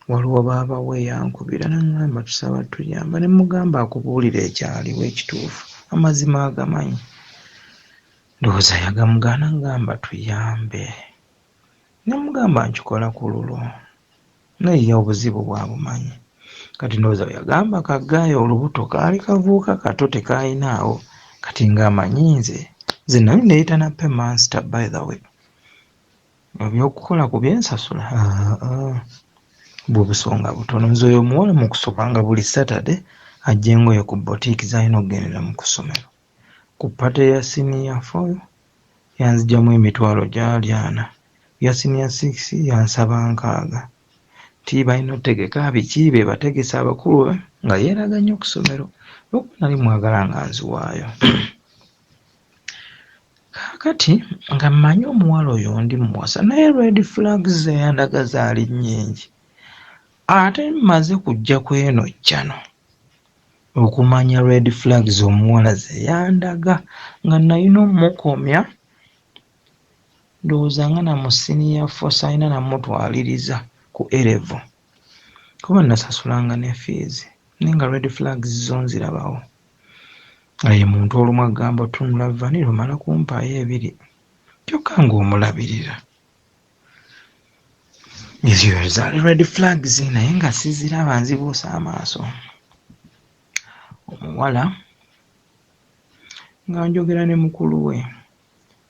Waliwo baaba we yankubira n'aŋŋamba tusaba tuyamba ne mugamba akubuulire ekyaliwo ekituufu amazima agamanyi. Ndowooza yagamugaana n'aŋŋamba tuyambe. Ne mugamba nkikola ku lulwo. Naye ye obuzibu bw'abumanyi. Kati ndowooza bwe yagamba kaggaayo olubuto kaali kavubuka kato tekaalinaawo kati ng'amanyi nze. Nze nali neeyita na paymaster by the way. Ebyokukola ku byensasula bwe busonga butono. Nze oyo omuwala mu kusoma nga buli Saturday ajja engoye ku boutique z'alina okugendera mu kusomero. Ku party ya siniya 4 yanzigyamu 40,000 gyali. Ya siniya 6 yansaba 60. Nti balina otegeka biki be bategesa abakulu nga yeeraga nnyo ku ssomero. Olw'okuba nali mwagala nga nziwaayo. Kaakati nga mmanyi omuwala oyo ndi muwasa naye red flags ze yandaga zaali nnyingi. Ate mmaze kujja ku eno channel okumanya red flags omuwala ze yandaga nga nalina omukomya ndowooza nga na mu siniya 4 saalina namutwaliriza ku A level kuba nasasulanga ne fees naye nga red flags zo nzirabawo. Nga ye muntu olumu agamba otunula vanilla omala kumpaayo 2 kyokka ng'omulabirira. Ezo zaali red flags naye nga siziraba nzibuusa amaaso. Omuwala nga njogera ne mukulu we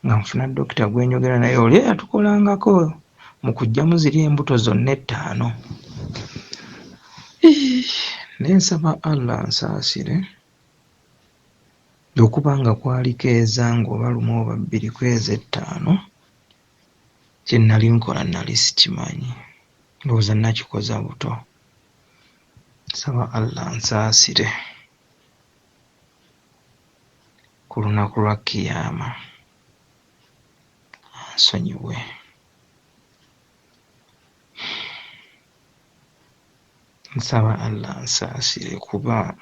nga nfuna dokita gwe njogera naye oli eyatukolangako mu kuggyamu ziri embuto zonna 5. Ne nsaba Allah ansaasire okuba nga kwaliko ezange oba 1 oba 2 ku ezo 5 kye nali nkola nali sikimanyi. Ndowooza nakikoza buto. Nsaba Allah ansaasire ku lunaku lwa Kiyama ansonyiwe. Nsaba Allah ansaasire kuba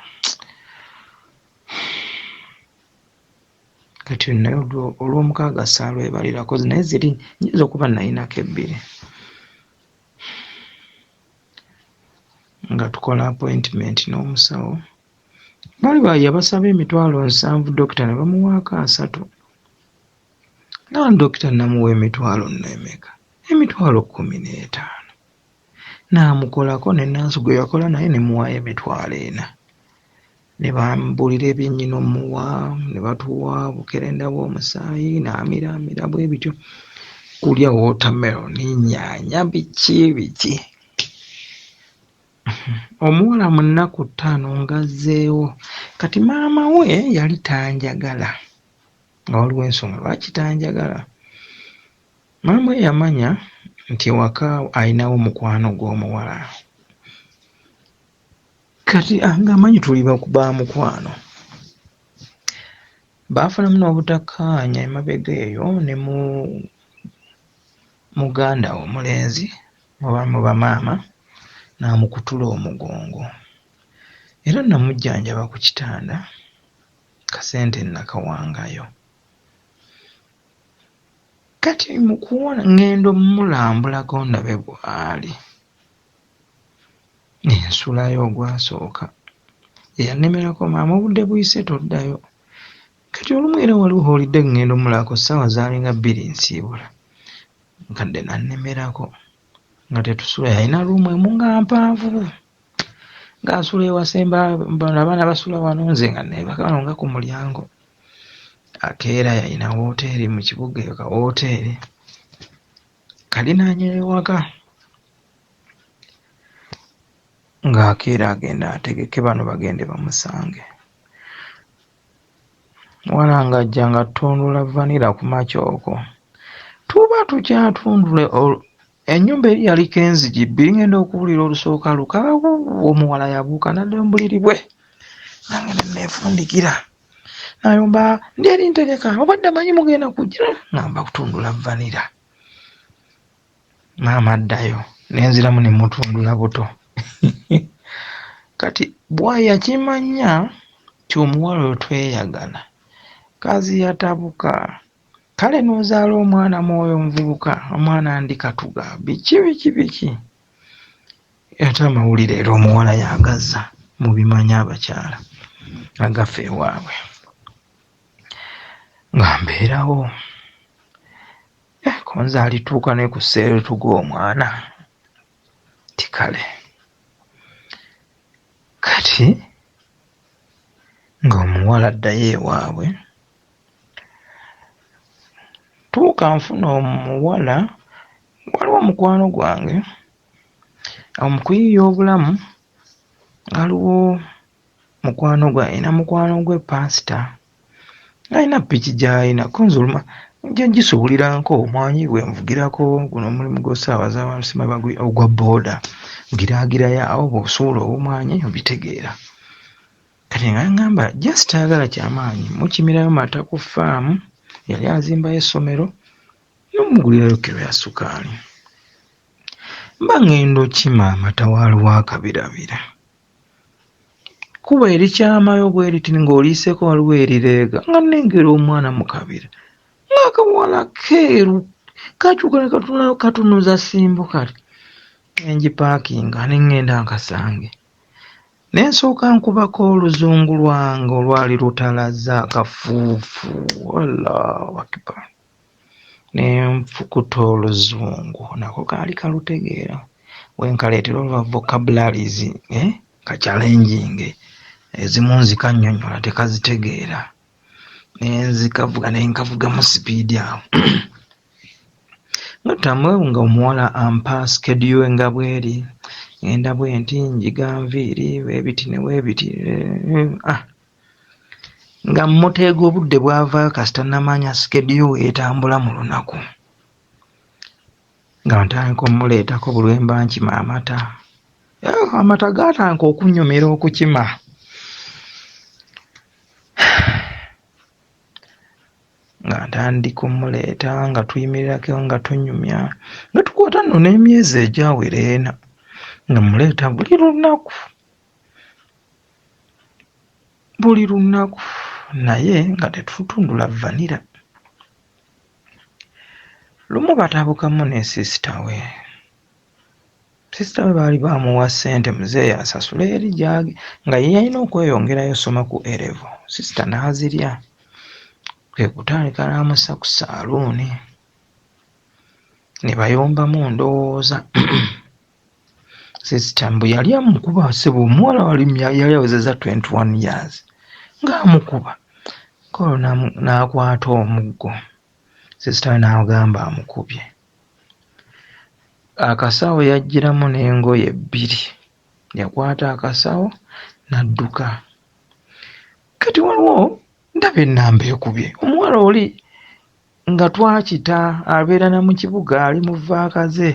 kati naye olw'omukaaga saalwebalirako naye ziri nnyinza okuba nalinako 2. Nga tukola appointment n'omusawo baali yabasaba 70,000 dokita ne bamuwaako 30. Nga dokita namuwa 15,000 emeka? 15,000. N'amukolako ne nnansi gwe yakola naye ne muwaayo 400,000. Ne bambuulira ebyennyini omuwa, ne batuwa obukerenda bw'omusaayi, n'amiraamira bwe bityo. Kulya watermelon, nnyaanya, biki biki. Omuwala mu nnaku 5 ng'azzeewo. Kati maama we yali tanjagala. Nga waliwo ensonga lwaki tanjagala. Maama we yamanya nti ewaka alinawo mukwano gw'omuwala. Kati ng'amanyi tuli ba mukwano. Baafunamu n'obutakkaanya emabega eyo ne mu muganda we omulenzi oba mu bamaama n'amukutula omugongo. Era namujjanjaba ku kitanda, kasente nakawangayo. Kati mu kuwona ŋŋenda omulambulako ndabe bw'ali. Ensulayo ogwasooka. Eyannemerako maama obudde buyise toddayo. Kati olumu era waliwo holiday ŋŋenda omulabako ssaawa zaalinga 2 nsiibula. Nkadde n'annemerako nga tetusula yalina ruumu emu nga mpanvu. Ng'asula ewasemba bano abaana basula wano nze nga neebaka wano nga ku mulyango. Akeera yalina wooteeri mu kibuga eyo ka wooteeri. Kalinaanye ewaka. Ng'akeera agenda ategeke bano bagende bamusange. Muwala ng'ajja ng'attundula vanilla ku makya okwo. Tuba tukyatundula ennyumba eri yaliko enzigi bbiri ngenda okuwulira olusooka lukaawu omuwala yabuuka n'addayo mu buliri bwe. Nange ne neefundikira. Nayomba ndi eri ntegeka obadde amanyi mugenda kujja ngamba kutundula vanilla. Maama addayo ne nziramu ne mutundula buto. Kati bw'ayakimanya nti omuwala oyo tweyagala kazi yatabuka. Kale n'ozaala omwana mwoyo omuvubuka omwana ndi katuga biki biki biki. Ate amawulire era omuwala yagazza mubimanyi abakyala agafa ewaabwe. Nga mbeerawo. Konze alituuka ne ku sseerutuga omwana. Ti kale. Kati ng'omuwala addayo ewaabwe. Tuuka nfuna omuwala, waliwo mukwano gwange mu kuyiiya obulamu waliwo mukwano gwe alina mukwano gwe paasita alina ppiki gy'alina ko nze oluma nja gisuuliranko omwanyi bwe nvugirako guno omulimu gw'osaabaza abantu simanyi ogwa bbooda ngiraagirayo awo bw'osuula obumwanyi obitegeera. Kati nga ngamba just ayagala kyamaanyi mukimirayo mata ku ffaamu yali azimbayo essomero n'omugulirayo kiro ya sukaali. Mba ŋŋenda okima amata waaliwo akabirabira. Kuba erikyamayo bwe riti ng'oliiseeko waliwo erireega nga nnengera omwana mu kabira ng'akawala keeru kakyuka ne katunuza ssimbo kati. Ne ngipaakinga ne ŋŋenda nkasange. Ne nsooka nkubako oluzungu lwange olwali lutalaza akafuufu Allahu Akbar. Ne nfukuta oluzungu nako kaali kalutegeera. We nkaleetera olwa vocabularies ka challenging ezimu nzikannyonnyola tekazitegeera. Ne nzikavuga ne nkavugamu sipiidi awo. Nga ttamu nga omuwala ampa schedule nga bw'eri ngenda bwe nti njiga nviiri bwebiti ne bwebiti nga mmuteega obudde bw'avaayo kasita namanya schedule etambula mu lunaku. Nga ntandika omuleetako buli lwe mba nkima amata. Amata gaatandika okunnyumira okukima. Nga ntandika omuleeta nga tuyimirirako nga tunyumya nga tukwata nno n'emyezi egyawera ena nga muleeta buli lunaku buli lunaku naye nga tetutundula vanilla. Lumu batabukamu ne sisita we. Sisita we baali bamuwa ssente muzeeyi asasule eri gy'age nga ye yalina okweyongerayo soma ku A-level. Sisita n'azirya. Kwe kutandika n'amussa ku saaluuni. Ne bayombamu ndowooza. Sister mbu yali amukuba sebo omuwala wali yali awezeza 21 years ng'amukuba kolo n'akwata omuggo sister we n'agamba amukubye akasawo yajjiramu n'engoye bbiri yakwata akasawo n'adduka kati waliwo ndaba ennamba ekubye omuwala oli nga twakita abeera na mu kibuga ali mu vaaka ze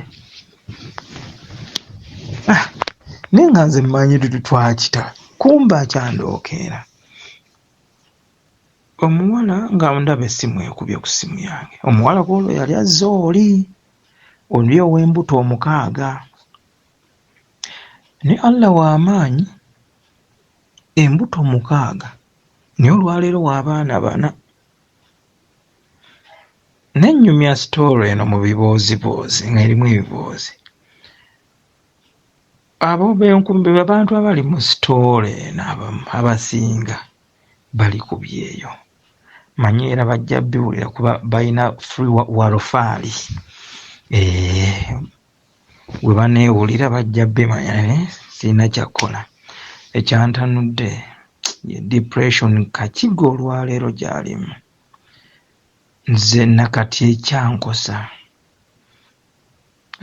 ah, naye nga nze mmanyi tuti twakita kumba akyandookeera omuwala nga ndaba essimu ekubye ku ssimu yange omuwala kwolwo yali azze oli oli ow'embuto omukaaga ne Allah w'amaanyi embuto mukaaga naye olwaleero w'abaana bana Nennyumya sitoolo eno mu bibooziboozi ng'erimu ebiboozi. Abo be bantu abali mu sitoolo eno abamu abasinga bali ku byeyo. Mmanyi era bajja bbiwulira kuba balina free walufaali. Eeh bwe baneewulira bajja bbimanya naye sirina kya kkola. Ekyantanudde ye depression Kakigo olwaleero gy'alimu. Nze nakati ekyankosa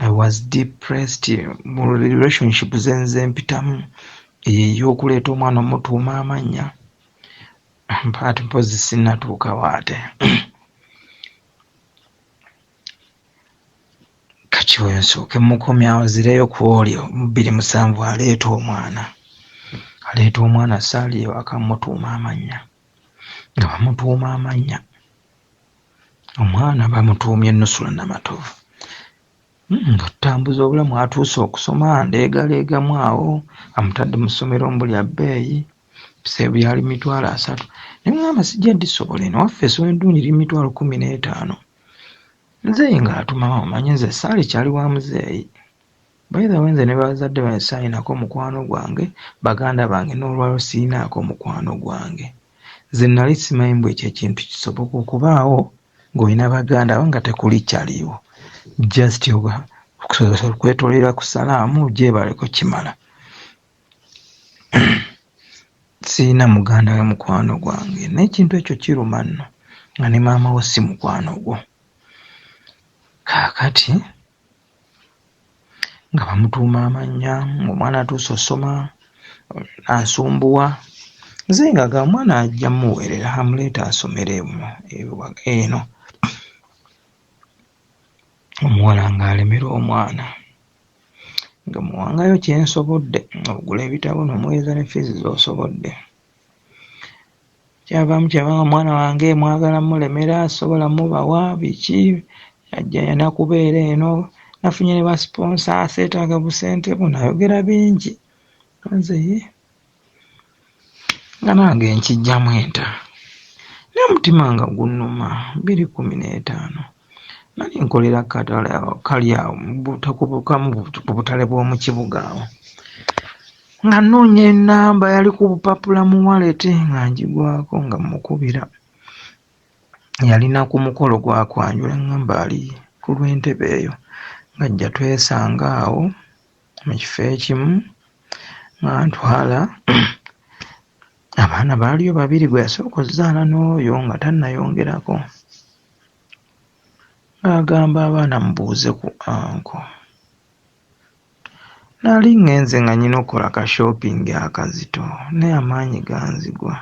I was depressed mu relationship zenze mpitamu eyo ey'okuleeta omwana omutuuma amannya ate mpozi sinnatuukawo ate kati oyo nsooke mukomyawo nzireyo ku oli 27 aleeta omwana aleeta omwana saali ewaka mutuuma amannya nga bamutuuma amannya omwana bamutuumye Nusula Namatovu hmm, nga tutambuza obulamu atuuse okusoma ndeegaleegamu awo amutadde mu ssomero mbu lya bbeeyi biseera byali mitwalo asatu ne ŋŋamba sijja disobola eno waffe essomero eddungi liri mitwalo kkumi n'etaano muzeeyi ng'atuma omanyi nze saali kyali wa muzeeyi By the way nze ne bazadde bange saalinako mukwano gwange, baganda bange n'olwaliro sirinaako mukwano gwange. Nze nali simanyi mbu ekyo ekintu kisoboka okubaawo ng'olina baganda bo nga tekuli kyaliwo. Just okwetolera ku salaamu gyebaleko kimala. Sirina muganda we mukwano gwange naye ekintu ekyo kiruma nno nga ne maama wo si mukwano gwo. Kaakati nga bamutuuma amannya ng'omwana atuuse osoma ansumbuwa nze nga ga omwana ajja muweerera amuleeta asomere eno omuwala ng'alemera omwana nga muwangayo kye nsobodde ogula ebitabo n'omuweereza ne fiizi z'osobodde. Kyavaamu kyava nga mwana wange mwagala mulemera sobola mubawa biki ajja nakubeera eno nafunye ne basiponsa seetaaga busente buno ayogera bingi nze ye nga nange nkijjamu enta naye omutima nga gunnuma 2015 nali nkolera katale awo kali awo butakubukamu ku butale bw'omu kibuga awo nga nnoonya ennamba yali ku bupapula mu waleti nga ngigwako nga mmukubira yalina ku mukolo gwa kwanjula ngamba ali ku lw'entebe eyo ng'ajja twesanga awo mu kifo ekimu nga ntwala abaana baaliyo babiri gwe yasooka ozaala n'oyo nga tannayongerako ng'agamba abaana mubuuze ku anko Nali ngenze nga nyina okukola ka shopping akazito naye amaanyi ganzigwa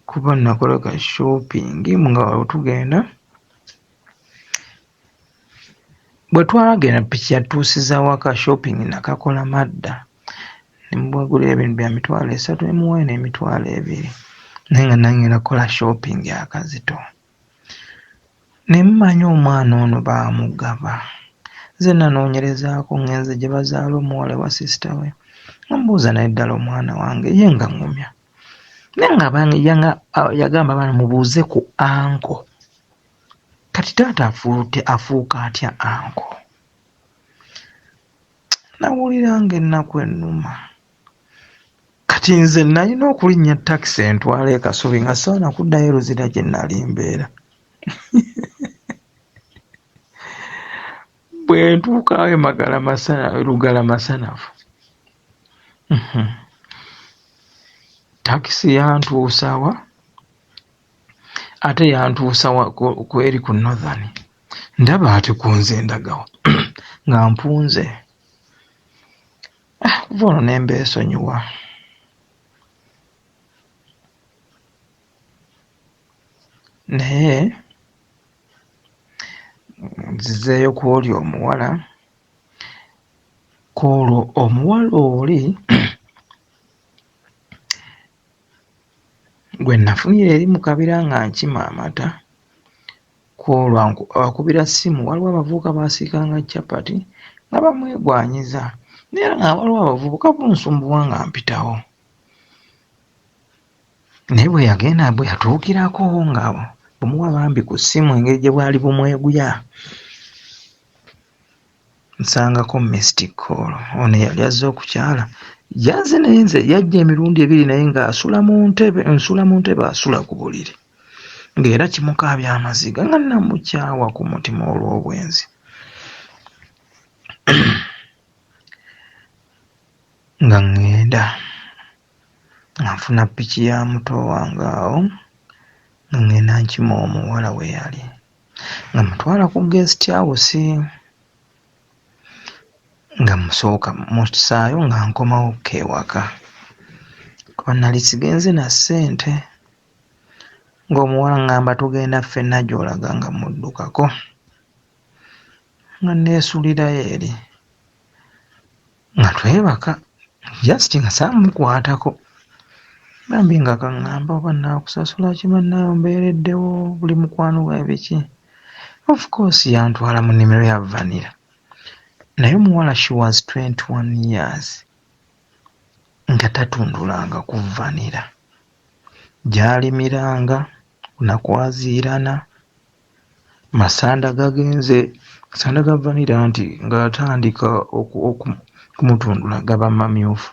kuba nakola ka shopping nga tugenda bwe twagenda piki yatuusiza waka shopping nakakola madda ne mubagulira ebintu bya mitwalo esatu ne muwaayo n'emitwalo ebiri naye nga nange ngenda kukola shopping akazito. Ne mmanya omwana ono baamugaba. Nze nanoonyerezaako ngenze gye bazaala omuwala ewa sister we nga mbuuza naye ddala omwana wange ye nga ŋŋumya naye nga yanga yagamba abaana mubuuze ku anko kati taata afuute afuuka atya anko nawulira nga ennaku ennuma Kati nze nalina okulinnya takisi entwala e Kasubi nga saana kuddayo Luzira gye nali mbeera. Bwe ntuukawo e Magala masana Lugala masanafu. Takisi yantuusa wa? Ate yantuusa wa ku eri ku Northern. Ndaba ate ku nze ndagawa nga mpunze. Ah, kuva olwo ne mbeesonyiwa. Naye nzizeeyo ku oli omuwala, ku olwo omuwala oli gwe nafunira eri mu kabira nga nkima amata, ku olwo akubira ssimu, waliwo abavubuka baasiikanga chapati nga bamwegwanyiza naye era nga waliwo abavubuka bunsumbuwa nga mpitawo. Naye bwe yagenda bwe yatuukirako nga bumuwa bambi ku ssimu engeri gye bwali bumweguya nsangako missed call ono eyali azze okukyala yazze naye nze yajja emirundi ebiri naye ng'asula mu ntebe nsula mu ntebe asula ku buliri ng'era kimukaabya amaziga nga namukyawa ku mutima olw'obwenzi nga ŋŋenda nga nfuna ppiki ya muto wange awo nga ŋŋenda nkima omuwala we yali nga mutwala ku guest house nga musooka musaayo nga nkomawo ko ewaka kuba nali sigenze na ssente ng'omuwala ŋŋamba tugenda ffenna gy'olaga nga muddukako nga neesulirayo eri nga twebaka just nga saamukwatako bambi nga kaŋŋamba oba naakusasula ki bannaaye ombeereddewo buli mukwano gwange biki of course yantwala mu nnimiro ya vanilla naye omuwala she was 21 years nga tatundulanga ku vanilla gy'alimiranga nakwaziirana Masanda gagenze masanda ga vanilla nti ng'atandika okumutundula gaba mamyufu.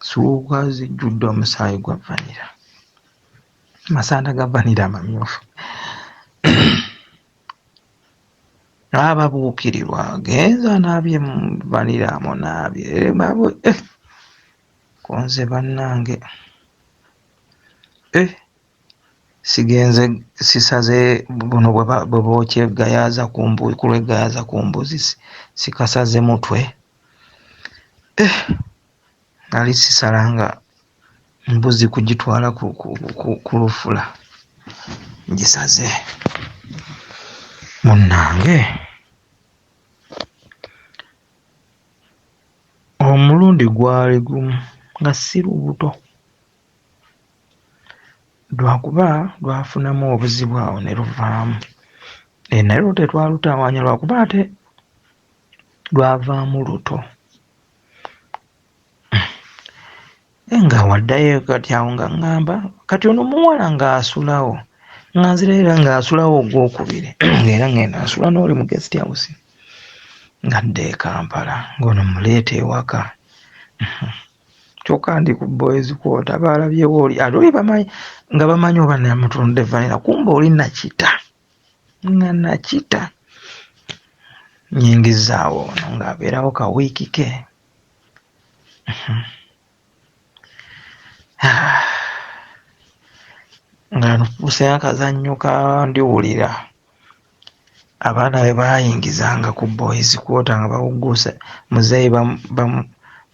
Suuka zijjudde omusaayi gwa vanilla. Masanda ga vanilla amamyufu. Ababuukirirwa agenze anaabye mu vanilla amunaabye. Eh, konze bannange. Eh. Sigenze sisaze buno bwe bookya eggayaaza ku mbu ku lw'eggayaaza ku mbuzi sikasaze mutwe eh, nali sisala nga mbuzi kugitwala ku, ku, ku, ku lufula ngisaze munnange omulundi gwali gumu nga si lubuto Lwakuba lwafunamu obuzibu awo ne luvaamu. Eh, naye olwo tetwalutawaanya lwakuba ate lwavaamu luto. Eh, nga waddayo kati awo nga ŋŋamba kati ono omuwala ng'asulawo nga nzirayo era ng'asulawo ogwokubiri ng'era ŋŋenda nsula n'oli mu guest house nga dda e Kampala ng'ono muleeta ewaka. Kyokka ndi ku boys quarter baalabyewo oli ate oli bamanyi nga bamanyi oba namutunde vanilla kumbe oli nakita nga nakita nyingizaawo ono ng'abeerawo ka wiiki ke nga nfuuse akazannyo ka ndiwulira Abaana be baayingizanga ku boys quarter nga bawugguuse muzeeyi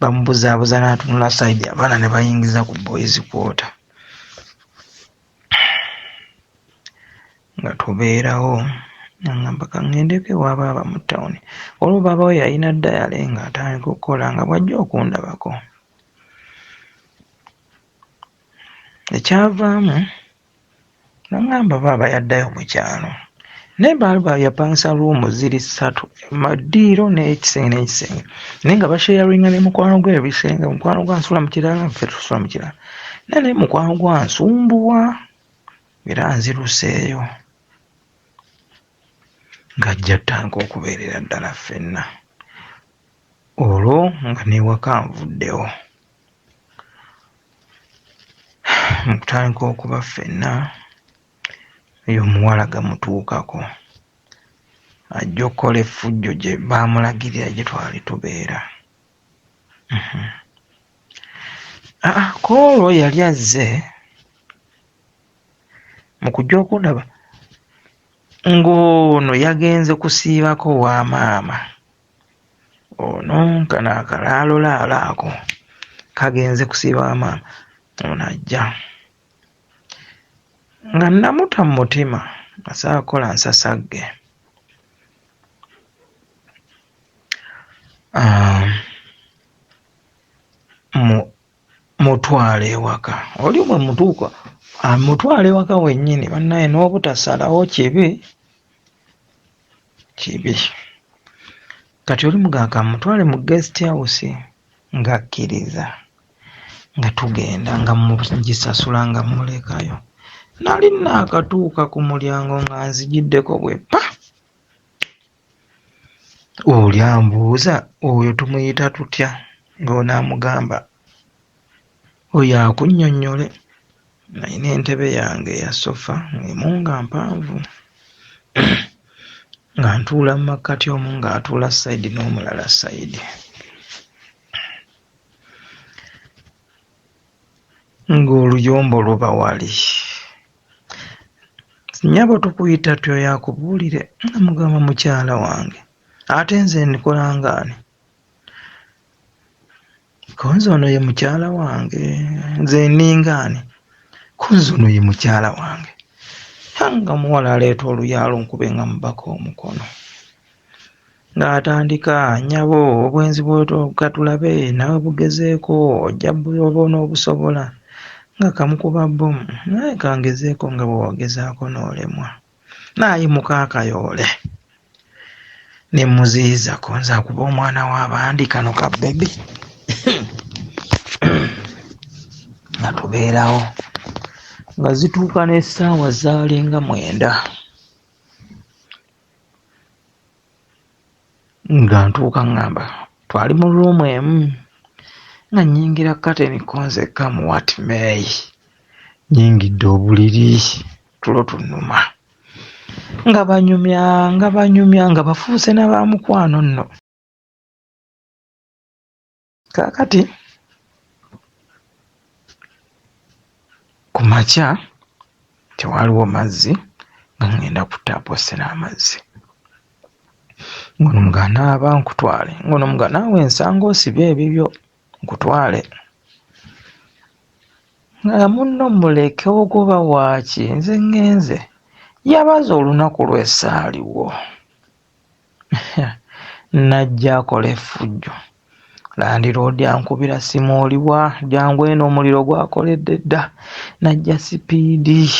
bamubuzaabuza n'atunula sayidi abaana ne bayingiza ku boys quarter. Nga tubeerawo nangamba ka ŋŋendeko ewa baaba mu ttawuni. Waliwo baaba we yalina dayale ng'atandika okukola nga bw'ajja okundabako. Ekyavaamu Nangamba baaba yaddayo mu kyalo naye baali yapangisa ruumu ziri ssatu ddiiro n'ekisenge n'ekisenge naye nga basheyaringa ne mukwano gwe ebisenge mukwano gwe ansula mu kirala ffe tusula mu kirala naye naye mukwano gwe ansumbuwa era nziruseeyo ng'ajja ttandika okubeerera ddala ffenna olwo nga n'ewaka nvuddewo. Mu kutandika okuba ffenna oyo omuwala gamutuukako. Ajja okukola effujjo gye baamulagirira gye twali tubeera. Aa kw'olwo yali azze mu kujja okundaba ng'ono yagenze kusiibako wa maama. Ono kano akalaalolaalo ako kagenze kusiiba wa maama. Ono ajja nga namuta mu mutima nga saakola nsasagge. Mutwala ewaka oli bwe mutuuka amutwala ewaka wennyini bannaye n'obutasalawo kibi kibi kati oli mugamba kamutwale mu guest house ng'akkiriza nga tugenda nga ngisasula nga mmulekayo nali naakatuuka ku mulyango nga nzigiddeko bwe pa oli ambuuza oyo tumuyita tutya ng'ono amugamba oyo akunnyonnyole nalina entebe yange eya sofa emu nga mpanvu nga ntuula mu makkati omu ng'atuula sayidi n'omulala sayidi ng'oluyombo luba wali nnyabo tukuyita tutya oyo akubuulire nga mugamba mukyala wange ate nze nkola ng'ani ko nze ono ye mukyala wange nze nninga ani ko nze ono ye mukyala wange nga omuwala aleeta oluyaalo nkube nga mubaka omukono ng'atandika nnyabo obwenzi katulabe nawe bugezeeko ojja oba onoobusobola nga kamukuba bbomu naye kangezeeko nga bwe wagezaako n'olemwa n'ayimuka akayoole ne muziyiza ko nze akuba omwana w'abandi kano ka bebi nga tubeerawo nga zituuka n'essaawa zaalinga mwenda nga ntuuka ŋŋamba twali mu ruumu emu nga nnyingira kateni ko nzekka mu what may nnyingidde obuliri tulo tunnuma nga banyumya nga banyumya nga bafuuse na ba mukwano nno kaakati ku makya tewaaliwo mazzi nga ŋŋenda ku ttaapu osena amazzi ngono nga naaba nkutwale ngono nga naawe nsanga osibye ebibyo nkutwale nga munno muleke ogoba waaki nze ŋŋenze yabaza olunaku lw'esaaliwo Najja akola effujjo. Landiroodi ankubira ssimu oliwa jangu eno omuliro gwakoledde dda. Najja sipiidi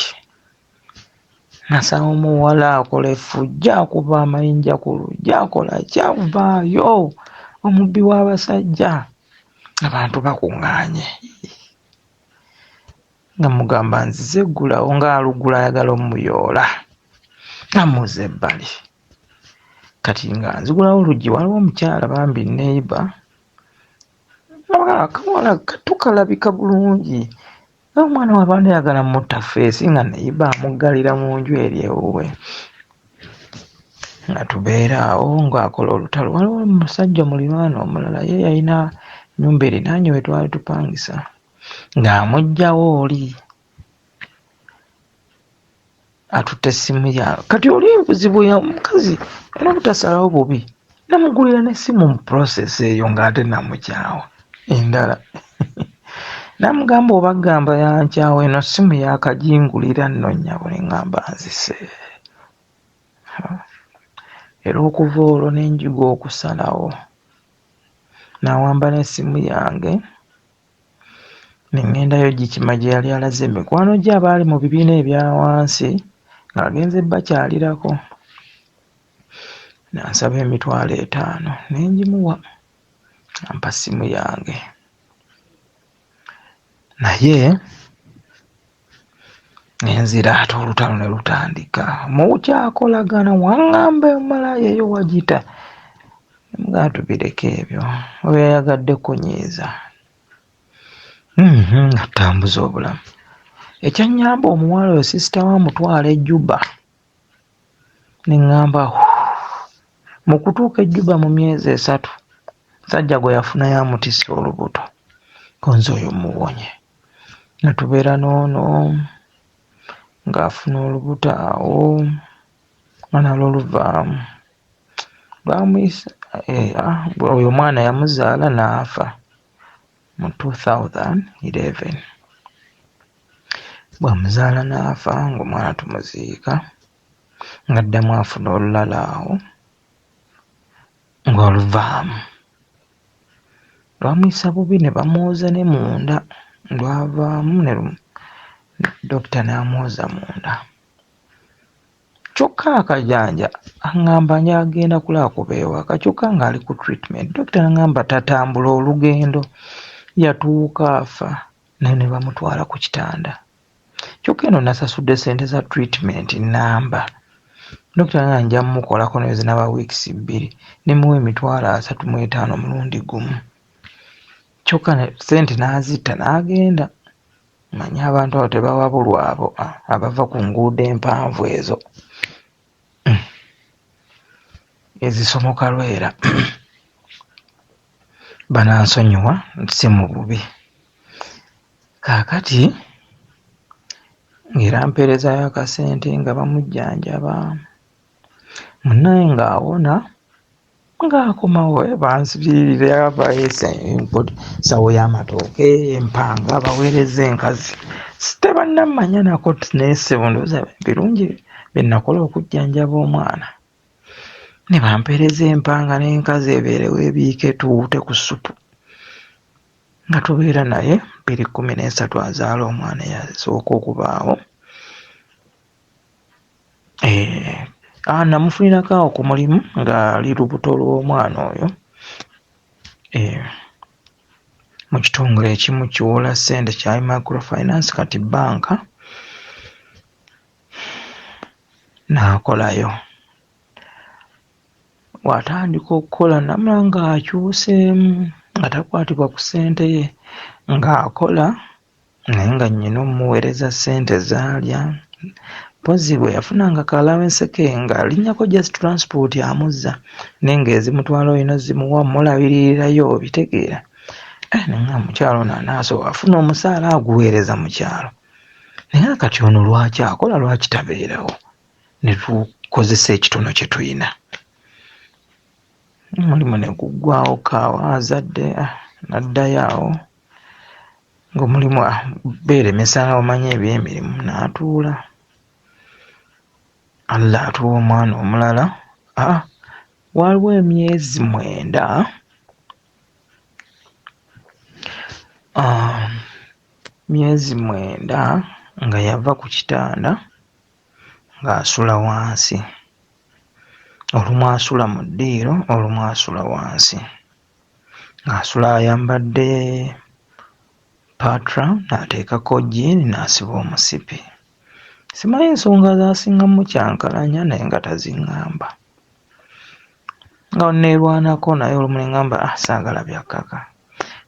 nasaba omuwala akola effujjo akuba amayinja ku luggi akola ki avaayo omubbi w'abasajja abantu bakuŋŋaanye nga mugamba nzize ggulawo ng'alugula ayagala omuyoola amuza ebbali. Kati nga nzigulawo oluggi waliwo omukyala bambi neighbor akawala kato kalabika bulungi naye omwana w'abandi ayagala mutta ffeesi nga neighbor amuggalira mu nju eri ewuwe nga tubeera awo ng'akola olutalo. Waliwo omusajja muliraanwa omulala ye yalina ennyumba erinaanye we twali tupangisa ng'amuggyawo oli. Atutte essimu ya kati oli obuzibu omukazi era obutasalawo bubi namugulira n'essimu mu process eyo ng'ate namukyawa endala namugamba oba gamba yankyawa eno ssimu yakagingulira nno nnyabo ne ŋŋamba nzise era okuva olwo ne njiga okusalawo nawamba n'essimu yange Ne ŋŋendayo gikima gye yali alaze mikwano gye abaali mu bibiina ebya wansi ng'agenze bakyalirako. N'ansaba 50,000 ne ngimuwa ampa ssimu yange. Naye ne nzira ate olutalo ne lutandika. Mukyakolagana waŋŋamba omalaaya eyo wagita. Ne mugamba tubireke ebyo oyo yayagadde kunyiiza. Nga ttambuza obulamu. Ekyannyamba omuwala oyo sisita we amutwala e Juba ne ŋŋamba. Mu kutuuka e Juba mu myezi 3, musajja gwe yafunayo amutisse olubuto. Ko nze oyo muwonye. Ne tubeera n'ono ng'afuna olubuto awo nga nalwo luvaamu. Lwamuyisa, oyo omwana yamuzaala n'afa mu 2011. Bw'amuzaala n'afa ng'omwana tumuziika, ng'addamu afuna olulala awo ng'oluvaamu. Lwamuyisa bubi ne bamwoza ne munda, lwavaamu ne dokita n'amwoza munda. Kyokka akajanja aŋŋamba njagenda kulaba kuba ewaka, kyokka ng'ali ku treatment. Dokita n'aŋŋamba tatambula olugendo, yatuuka afa naye ne bamutwala ku kitanda. Kyokka eno nasasudde ssente za treatment nnamba. Dokita n'aŋŋamba nja mmukolako naye zinaaba weeks 2, ne mmuwa 350,000 omulundi gumu. Kyokka ssente n'azitta n'agenda. Mmanyi abantu abo tebawabulwa abo abava ku nguudo empanvu ezo ezisomoka Lwera. Banansonyiwa si mu bubi. Kaakati ng'era mpeerezaayo akasente nga bamujjanjaba, munnaye ng'awona ng'akomawo bansibirira baweesa ensawo y'amatooke, empanga, baweereza enkazi. Tebannammanya nako naye ssebo ndowooza birungi bye nakola okujjanjaba omwana. Ne bampeereza empanga n'enkazi ebeerewo ebiike tuwuute ku ssupu. Nga tubeera naye 2013 azaala omwana eyasooka okubaawo. Namufunirako awo ku mulimu ng'ali lubuto lw'omwana oyo. Mu kitongole ekimu kiwola ssente kya microfinance kati bbanka n'akolayo. Bw'atandika okukola namala ng'akyuseemu nga takwatibwa ku ssente ye, ng'akola naye nga nnyina omuweereza ssente z'alya. Mpozzi bwe yafunanga ka allowance ke ng'alinnyako just transport amuzza, naye ng'ezimutwala olina zimuwa mmulabiririrayo obitegeera. Naye nga mukyala ono anaasobola afuna omusaala aguweereza mu kyalo. Naye kati ono lwaki akola, lwaki tabeerawo? Ne tukozesa ekitono kye tulina. Omulimu ne guggwaawo kaawo azadde n'addayo awo ng'omulimu beeremesa nga omanyi eby'emirimu n'atuula. Allah atuwa omwana omulala. Waliwo emyezi 9 myezi 9 nga yava ku kitanda ng'asula wansi. Olumu asula mu ddiiro, olumu asula wansi. Ng'asula ayambadde patra n'ateekako jjiini n'asiba omusipi. Simanyi nsonga z'asinga mukyankalanya naye nga taziŋŋamba. Nga neerwanako naye olumu ne ŋŋamba saagala bya kkaka.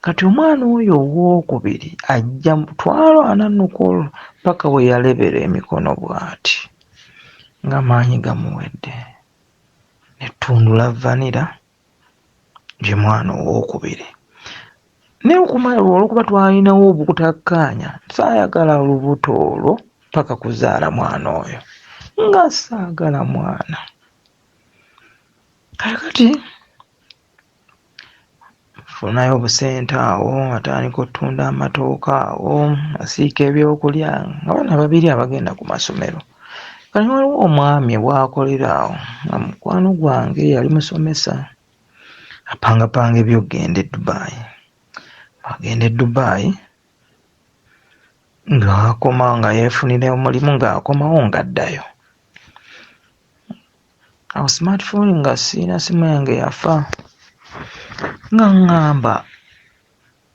Kati omwana oyo owookubiri ajja twalwana nno ku olwo paka we yalebera emikono bw'ati ng'amaanyi gamuwedde. Ne ttundula vanilla ye mwana owookubiri. Naye okumala olw'okuba twalinawo obutakkaanya, saayagala olubuto olwo paka kuzaala mwana oyo. Nga saagala mwana. Kaakati nfunayo obusente awo, atandika ottunda amatooke awo, asiika ebyokulya nga baana babiri abagenda ku masomero. Kati waliwo omwami w'akolera awo nga mukwano gwange yali musomesa, apangapanga eby'okugenda e Dubai. Agenda e Dubai ng'akomawo nga yeefunira omulimu ng'akomawo ng'addayo. Awo smartphone nga sirina, simu yange yafa. Nga ŋŋamba,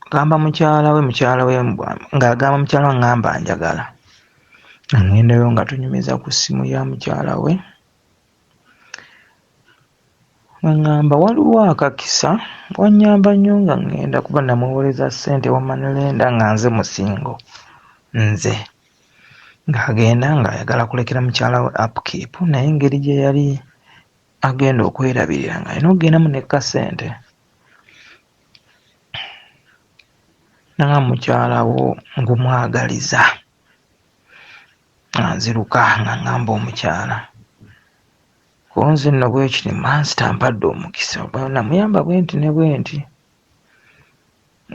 ŋŋamba mukyala we, mukyala we ng'agamba mukyala we ŋŋamba njagala. Nga ŋŋendayo nga tunyumiza ku ssimu ya mukyala we. Nga ŋŋamba waliwo akakisa, wannyamba nnyo nga ŋŋenda kuba namuweereza ssente wa money lender nga nze musingo nze. Ng'agenda ng'ayagala kulekera mukyala we upkeep naye engeri gye yali agenda okwerabirira ng'alina okugendamu ne kasente. Nanga mukyala wo ngumwagaliza nga nziruka nga ngamba omukyala ko nze nno bwekiti mansita mpadde omukisa oba namuyamba bwenti ne bwenti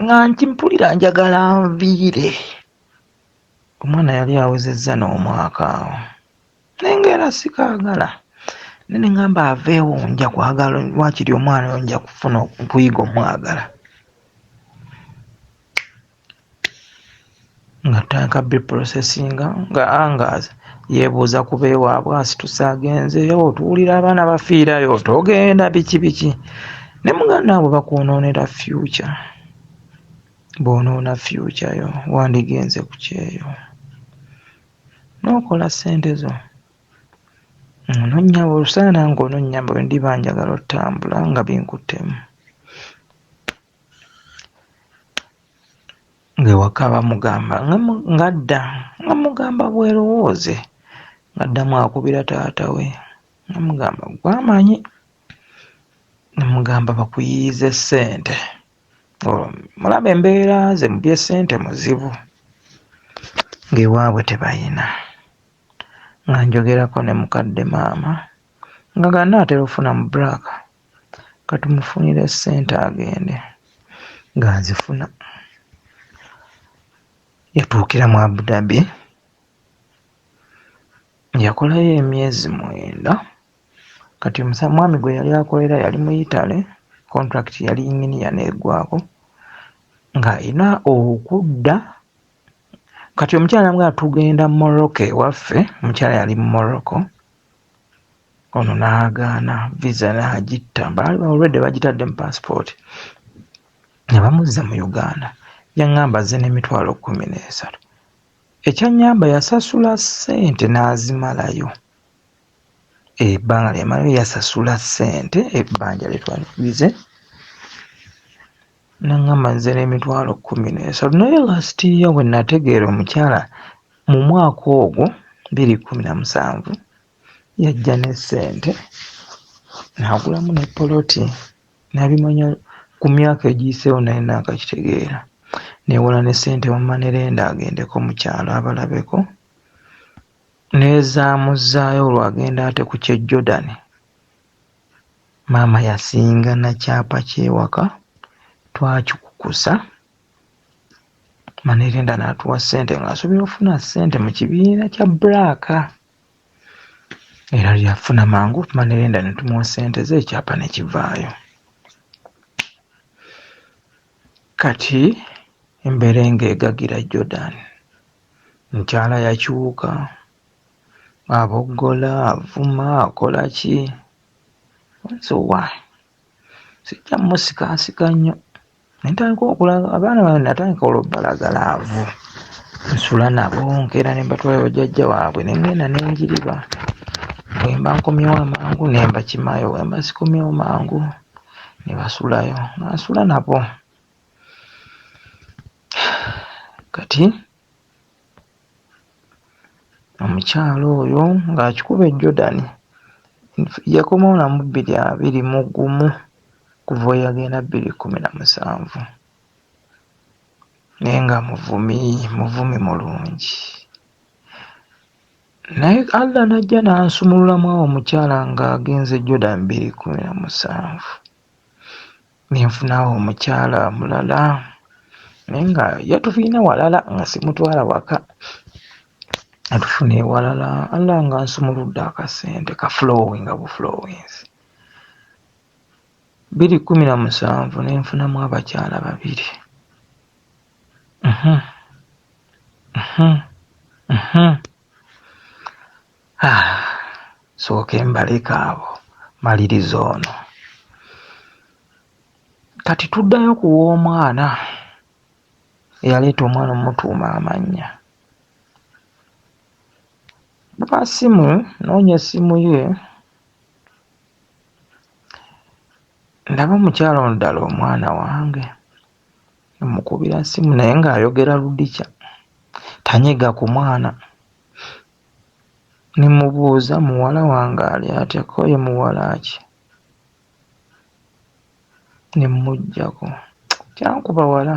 nga nkimpulira njagala nviire. Omwana yali awezezza n'omwaka awo naye nga era sikaagala naye ne ŋŋamba aveewo nja kwagala waakiri omwana oyo nja kufuna okuyiga omwagala. Nga ttandika biprocessinga nga nga yeebuuza ku beewaabwe asituse agenzeeyo otuwulira abaana bafiirayo togenda biki biki ne muganda abo bakwonoonera future bw'onoona future yo wandigenze ku kyeyo n'okola ssente zo ononnya osaana nange ononnyamba bwe ndiba njagala otambula nga binkuttemu. Ng'ewaka bamugamba ng'adda nga mugamba bwerowooze ng'addamu akubira taata we nga mugamba gwe amanyi ne mugamba bakuyiize ssente olwo mulaba embeera ze mu by'essente muzibu ng'ewaabwe tebayina nga njogerako ne mukadde maama nga ganaatera okufuna mu bbulaaka katumufunire ssente agende ng'azifuna. Yatuukira mu Abu Dhabi yakolayo emyezi 9 kati omwami gwe yali akolera yali mu Italy contract yali yinginiya n'eggwako ng'alina okudda kati omukyala namugamba tugenda Morocco ewaffe omukyala yali mu Morocco ono n'agaana visa n'agitta baali already bagitadde mu passport ne bamuzza mu Uganda yaŋŋamba azze n'emitwalo 13 ekyannyamba yasasula ssente n'azimalayo ebbanga lyamalayo yasasula ssente ebbanja lye twalize n'aŋŋamba nze n'emitwalo 13 naye last year bwe nategeera omukyala mu mwaka ogwo 2017 yajja ne ssente n'agulamu ne poloti nabimanya ku myaka egiyiseewo naye naakakitegeera neewola ne ssente mu manerenda agendeko mu kyalo abalabeko n'ezaamuzzaayo olwo agenda ate ku ky'e Jordan maama yasinga na kyapa ky'ewaka twakikukusa manerenda n'atuwa ssente ng'asuubira okufuna ssente mu kibiina kya bbulaaka era yafuna mangu manerenda ne tumuwa ssente ze ekyapa ne kivaayo. Kati embeera ng'egagira Jordan mukyala yakyuka aboggola avuma akola ki nze owaaye sijja mmusikaasika nnyo ne ntandika okulaga abaana bange natandika olwo balaga laavu nsula nabo nkeera ne mbatwala ewa jjajja waabwe ne ŋŋenda ne njiriba bwe mba nkomyewo amangu ne mbakimayo bwe mba sikomyewo mangu ne basulayo nga nsula nabo kati omukyala oyo ng'akikuba e Jordan yakomawo na mu 2021 kuva we yagenda 2017 naye nga muvumi muvumi mulungi naye Allah n'ajja n'ansumululamu awo omukyala ng'agenze Jordan 2017 ne nfunawo omukyala omulala naye nga yatufiina walala nga simutwala waka atufuna ewalala Allah nga nsumuludde akasente ka flowing nga bu flowings 2017 ne nfunamu abakyala babiri ah, sooke mbaleka abo maliriza ono kati tuddayo ku w'omwana eyaleeta omwana omutuuma amannya kuba simu noonya essimu ye ndaba omukyala ono ddala omwana wange mukubira ssimu naye ng'ayogera ludikya tanyega ku mwana. Ne mubuuza muwala wange ali atya ko ye muwala ki? Ne mmuggyako. Kyankuba wala.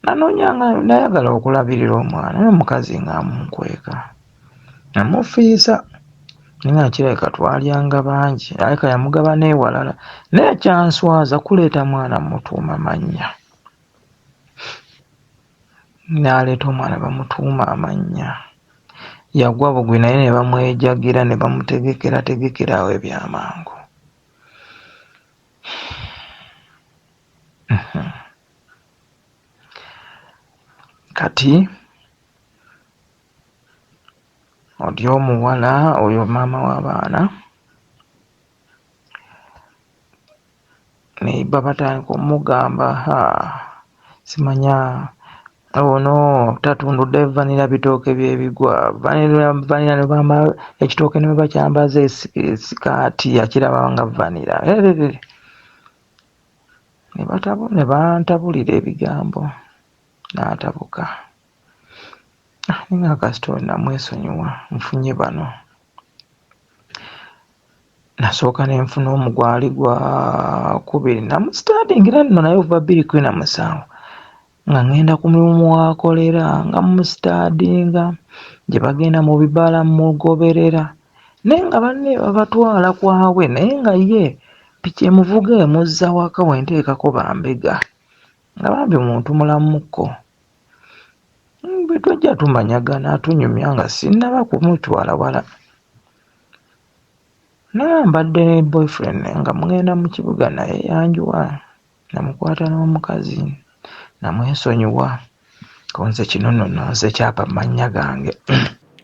Nanoonyanga nayagala okulabirira omwana naye omukazi ng'amunkweka. Namufiisa naye nga kirabika twalyanga bangi alabika yamugaba n'ewalala naye kyanswaza kuleeta mwana mmutuuma mannya. N'aleeta omwana bamutuuma amannya. Yagwa bugwi naye ne bamwejagira ne bamutegekerategekera awo ebyamangu. Kati oli omuwala oyo maama w'abaana neighbor batandika omugamba ha simanya ono tatundudde vanira bitooke byebigwa vanira vanira ne bamba ekitooke ne bakyambaza esikaati akiraba nga vanira ne batabu ne bantabulira ebigambo n'atabuka ah, ninga kasita namwesonyiwa nfunye bano Nasooka ne nfuna omu gwali gwa kubiri namusitaadingira nno naye okuva 2017 nga ŋŋenda ku mulimu w'akolera nga mmusitaadinga gye bagenda mu bibala mmugoberera naye nga banne babatwala kwabwe naye nga ye ppiki emuvuga emuzza waka bwe nteekako bambega nga bambi muntu mulamukko. Bwe twajja tumanyagana tunyumya nga sinnaba kumutwala wala. Naye mbadde ne boyfriend nga mugenda mu kibuga naye yanjuwa namukwata n'omukazi namwesonyiwa konze kino nno nonze kyapa mu mannya gange.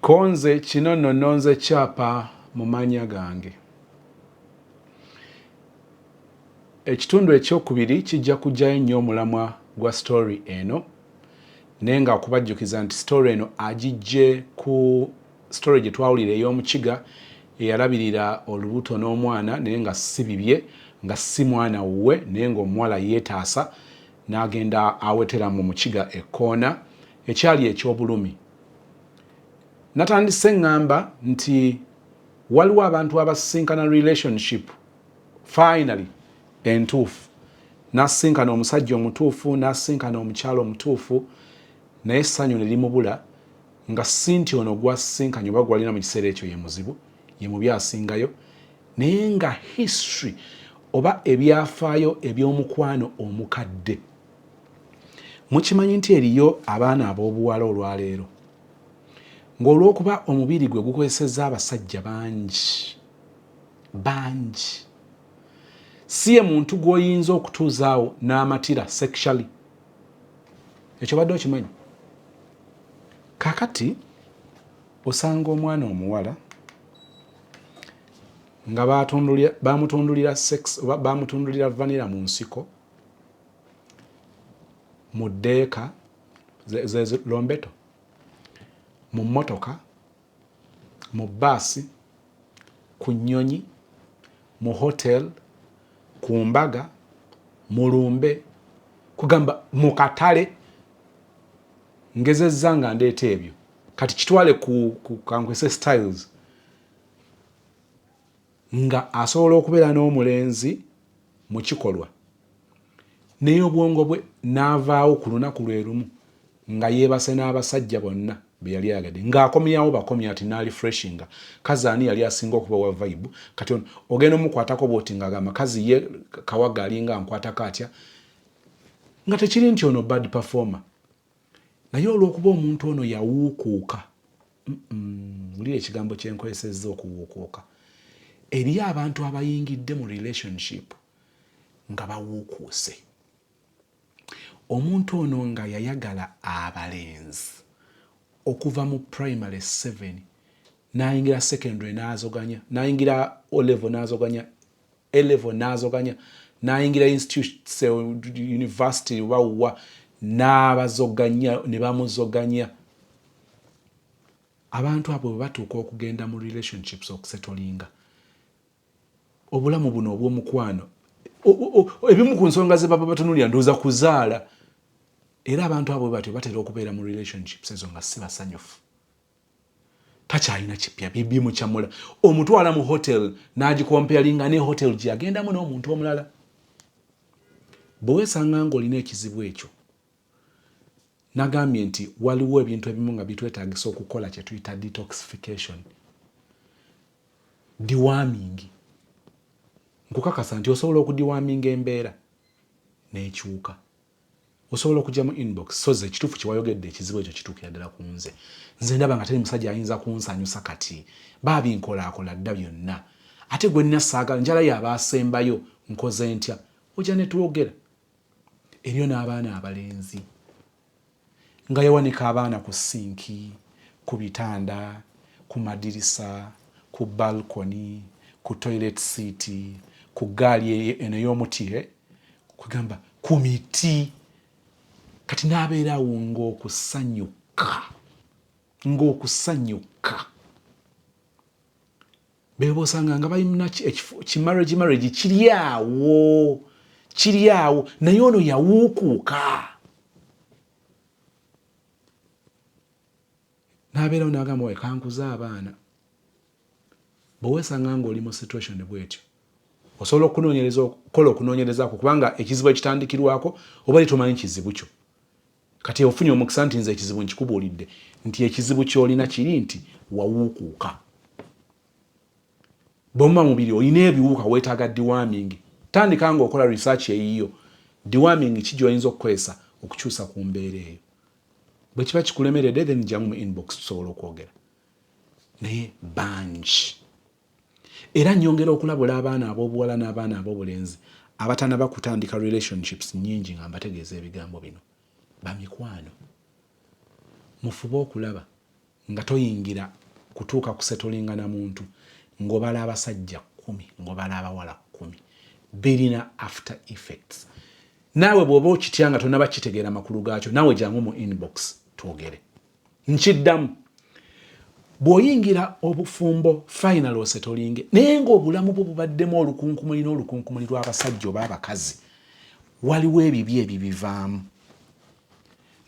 Konze kino nno nonze kyapa mu mannya gange. Ekitundu ekyokubiri kijja kujjayo nnyo omulamwa gwa story eno naye nga okubajjukiza nti story eno agijje ku Story gye twawulira ey'omukiga eyalabirira olubuto n'omwana naye nga si bibye nga si mwana wuwe naye ng'omuwala yeetaasa n'agenda awetera mu mukiga ekkoona ekyali eky'obulumi. Natandise ŋŋamba nti waliwo abantu abasisinkana relationship finally entuufu n'asisinkana omusajja omutuufu n'asisinkana omukyala omutuufu naye essanyu ne limubula nga si nti ono gwasisinkanye oba gwalina mu kiseera ekyo ye muzibu, ye mubi asingayo, naye nga history oba ebyafaayo eby'omukwano omukadde. Mukimanyi nti eriyo abaana ab'obuwala olwaleero ng'olw'okuba omubiri gwe gukozesezza abasajja bangi bangi, si ye muntu gw'oyinza okutuuzaawo n'amatira sexually. Ekyo obadde okimanyi? Kakati osanga omwana omuwala nga bamutundulira sex oba bamutundulira vanilla mu nsiko mu ddeeka lombeto mu mmotoka mu bbaasi ku nnyonyi mu hotel ku mbaga mu lumbe kugamba mu katale Ngezezza nga ndeeta ebyo. Kati kitwale ku, ku kankwese styles. Nga asobola okubeera n'omulenzi mu kikolwa, naye obwongo bwe n'avaawo ku lunaku lwe lumu nga yeebase n'abasajja bonna be yali ayagadde, nga akomyawo bakomya ati n'alifreshinga. Kazi ani yali asinga okuba owa vibe? Kati ono ogenda omukwatako bw'oti ng'agamba kazi ye Kawagga alinga ankwatako atya? Nga tekiri nti ono bad performer naye olwokuba omuntu ono yawuukuuka wulira ekigambo kyenkozesezza okuwuukuuka eriyo abantu abayingidde mu relationship nga bawuukuuse omuntu ono nga yayagala abalenzi okuva mu primary 7 nayingira secondary nazoganya nayingira o level nazoganya A level n'azoganya n'ayingira institute university oba wa n'abazoganya ne bamuzoganya. Abantu abo bwe batuuka okugenda mu relationships okusetolinga obulamu buno obw'omukwano ebimu ku nsonga ze baba batunuulira ndowooza kuzaala era abantu abo bwe batyo batera okubeera mu relationships ezo nga si basanyufu. Takyalina kipya bimukyamula. Omutwala mu hotel n'agikompeyalinga ne hotel gye yagendamu n'omuntu omulala. Bwe weesanga ng'olina ekizibu ekyo, nagambye nti waliwo ebintu ebimu nga bitwetaagisa okukola kye tuyita detoxification, deworming. Nkukakasa nti osobola okudeworminga embeera n'ekyuka. Osobola okujja mu inbox soze ekituufu kye wayogedde ekizibu ekyo kituukira ddala ku nze. Nze ndaba nga teri musajja ayinza kunsanyusa kati. Baabinkolaakola dda byonna. Ate gwe nnina saagala njala y'aba asembayo nkoze ntya? Ojja ne twogera. Eriyo n'abaana abalenzi nga yawanika abaana ku sinki, ku bitanda, ku madirisa, ku balcony, ku toilet seat, ku ggaali eno ey'omuti, eh? Kwegamba ku miti. Kati n'abeera awo ng'okusanyuka, ng'okusanyuka. Bebo osanga nga balina ki marriage marriage kiri awo, kiri awo, naye ono yawuukuuka. N'abeerawo n'agamba wae kankuze abaana. Bwe weesanga ng'oli mu situation bw'etyo, osobola okunoonyereza, okukola okunoonyereza kwo, kubanga ekizibu ekitandikirwako oba oli tomanyi kizibu kyo. Kati ofunye omukisa nti nze ekizibu nkikubuulidde, nti ekizibu ky'olina kiri nti wawuukuuka. Bwe muba mubiri olina ebiwuka weetaaga deworming. Tandika ng'okola research eyiyo. Deworming ki gy'oyinza okukozesa okukyusa ku mbeera eyo? Bwe kiba kikulemeredde then jangu mu inbox tusobola okwogera. Naye bangi. Era nnyongera okulabula abaana ab'obuwala n'abaana ab'obulenzi abatanaba kutandika relationships nnyingi nga mbategeeza ebigambo bino. Bamikwano, mufube okulaba nga toyingira kutuuka kusetolinga na muntu ng'obala abasajja kkumi, ng'obala abawala kkumi. Birina after effects. Naawe bw'oba okitya nga tonaba kitegeera makulu gaakyo, naawe jangu mu inbox twogere. Nkiddamu, bw'oyingira obufumbo final osetolinge, naye ng'obulamu bwo bubaddemu olukunkumuli n'olukunkumuli lw'abasajja oba abakazi, waliwo ebibi ebibivaamu.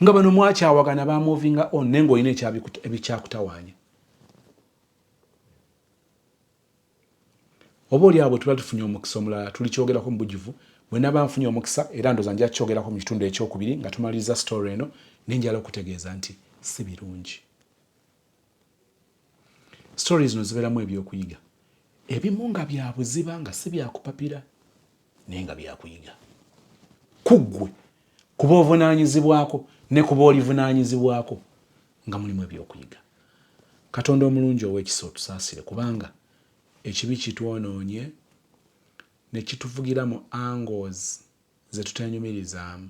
Nga bano mwakyawagana ba movinga on, naye ng'olina ebikyakutawaanya. Oba oli awo bwe tuba tufunye omukisa omulala tulikyogerako mu bujjuvu. Bwe naba nfunye omukisa era ndowooza nja kukyogerako mu kitundu ekyokubiri nga tumaliriza story eno, naye njagala okukutegeeza nti si birungi. Story zino zibeeramu ebyokuyiga ebimu nga bya buziba nga si bya kupapira naye nga bya kuyiga ku ggwe kuba ovunaanyizibwako ne kuba olivunaanyizibwako nga mulimu ebyokuyiga. Katonda omulungi ow'ekisa otusaasire kubanga ekibi kitwonoonye ne kituvugira mu angles ze tuteenyumirizaamu.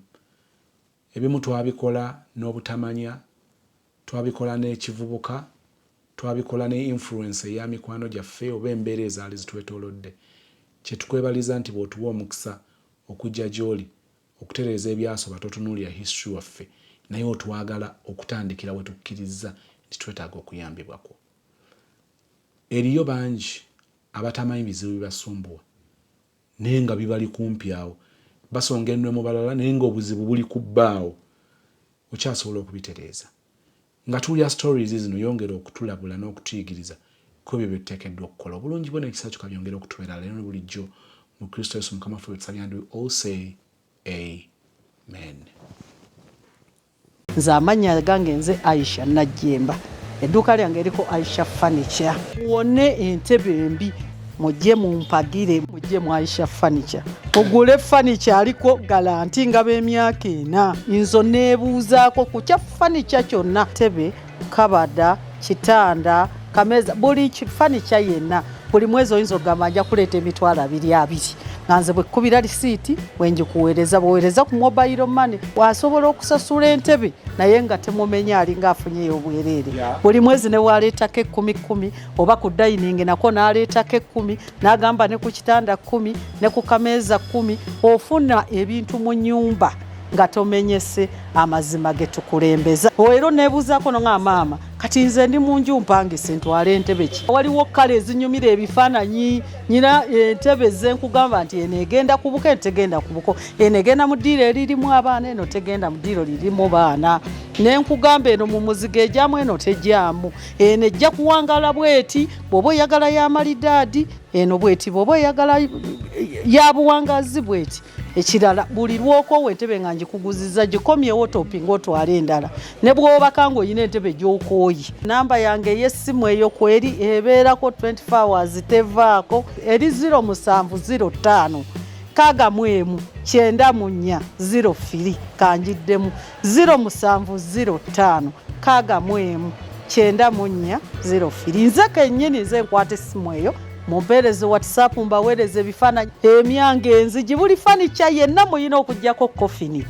Ebimu twabikola n'obutamanya, twabikola n'ekivubuka, twabikola ne influence eya mikwano gyaffe oba embeera ezaali zitwetoolodde. Kye tukwebaliza nti bw'otuwa omukisa okujja gy'oli okutereeza ebyasoba totunuulira history waffe naye otwagala okutandikira we tukkirizza nti twetaaga okuyambibwa kwo. Eriyo bangi abatamanyi bizibu bibasumbuwa naye nga bibali kumpi awo. Basonga ennwe mu balala naye nga obuzibu buli ku bo awo. Okyasobola okubitereeza. Nga tuwulira stories zino yongera okutulabula n'okutuyigiriza ku ebyo bye tuteekeddwa okukola. Obulungi bwo n'ekisa kyo ka byongere okutubeera leero ne bulijjo mu Kristo Yesu Mukama waffe bwe tusabye and we all say Amen. Nze amannya agange nze Aisha Najjemba. Edduuka lyange eriko Aisha Furniture. Muwone entebe embi mujje mumpagire mujje mu Aisha Furniture. Mugule furniture aliko galanti nga b'emyaka ena. Nzo neebuuzaako ku kya furniture kyonna tebe kabada kitanda kameeza buli furniture yenna buli mwezi oyinza okugamba nja kuleeta emitwalo abiri abiri nga nze bwekubira lisiiti bwengikuweereza bweweereza ku mobile money wasobola okusasula entebe naye nga temumenya alinga afunyeyo obwereere buli mwezi ne waleetako ekkumi kkumi oba ku dayiningi nako n'aleetako ekkumi n'agamba ne ku kitanda kkumi ne ku kameeza kkumi ofuna ebintu mu nyumba. Nga tomenyese amazima ge tukulembeza. Era oneebuuzaako nonga maama, kati nze ndi mu nju mpangise, ntwale entebe ki? Waliwo kkala ezinyumira ebifaananyi. Nyina entebe zenkugamba nti eno egenda ku buko, eno tegenda ku buko, eno egenda mu ddiiro eririmu abaana, eno tegenda mu ddiiro lirimu baana. Nenkugamba eno mu muzigo ejamu, eno tejaamu, eno ejja kuwangala bweti bw'oba oyagala ya malidaadi, eno bweti bw'oba oyagala ya buwangazi bweti. Ekirala, buli lwokoowa entebe nga ngikuguziza, gikomyewo topinga otwale endala, ne bw'obaka ng'olina entebe gy'okooye. Namba yange ey'essimu eyo kweri ebeerako 24 hours, tevaako, eri 0705 61 94 03. Kanjiddemu, 0705 61 94 03. Nze kennyini nze nkwata essimu eyo. Mumpeereze WhatsApp, mbaweereze ebifaananyi, emyango, enzigi, buli furniture yenna muyina okugyako coffin.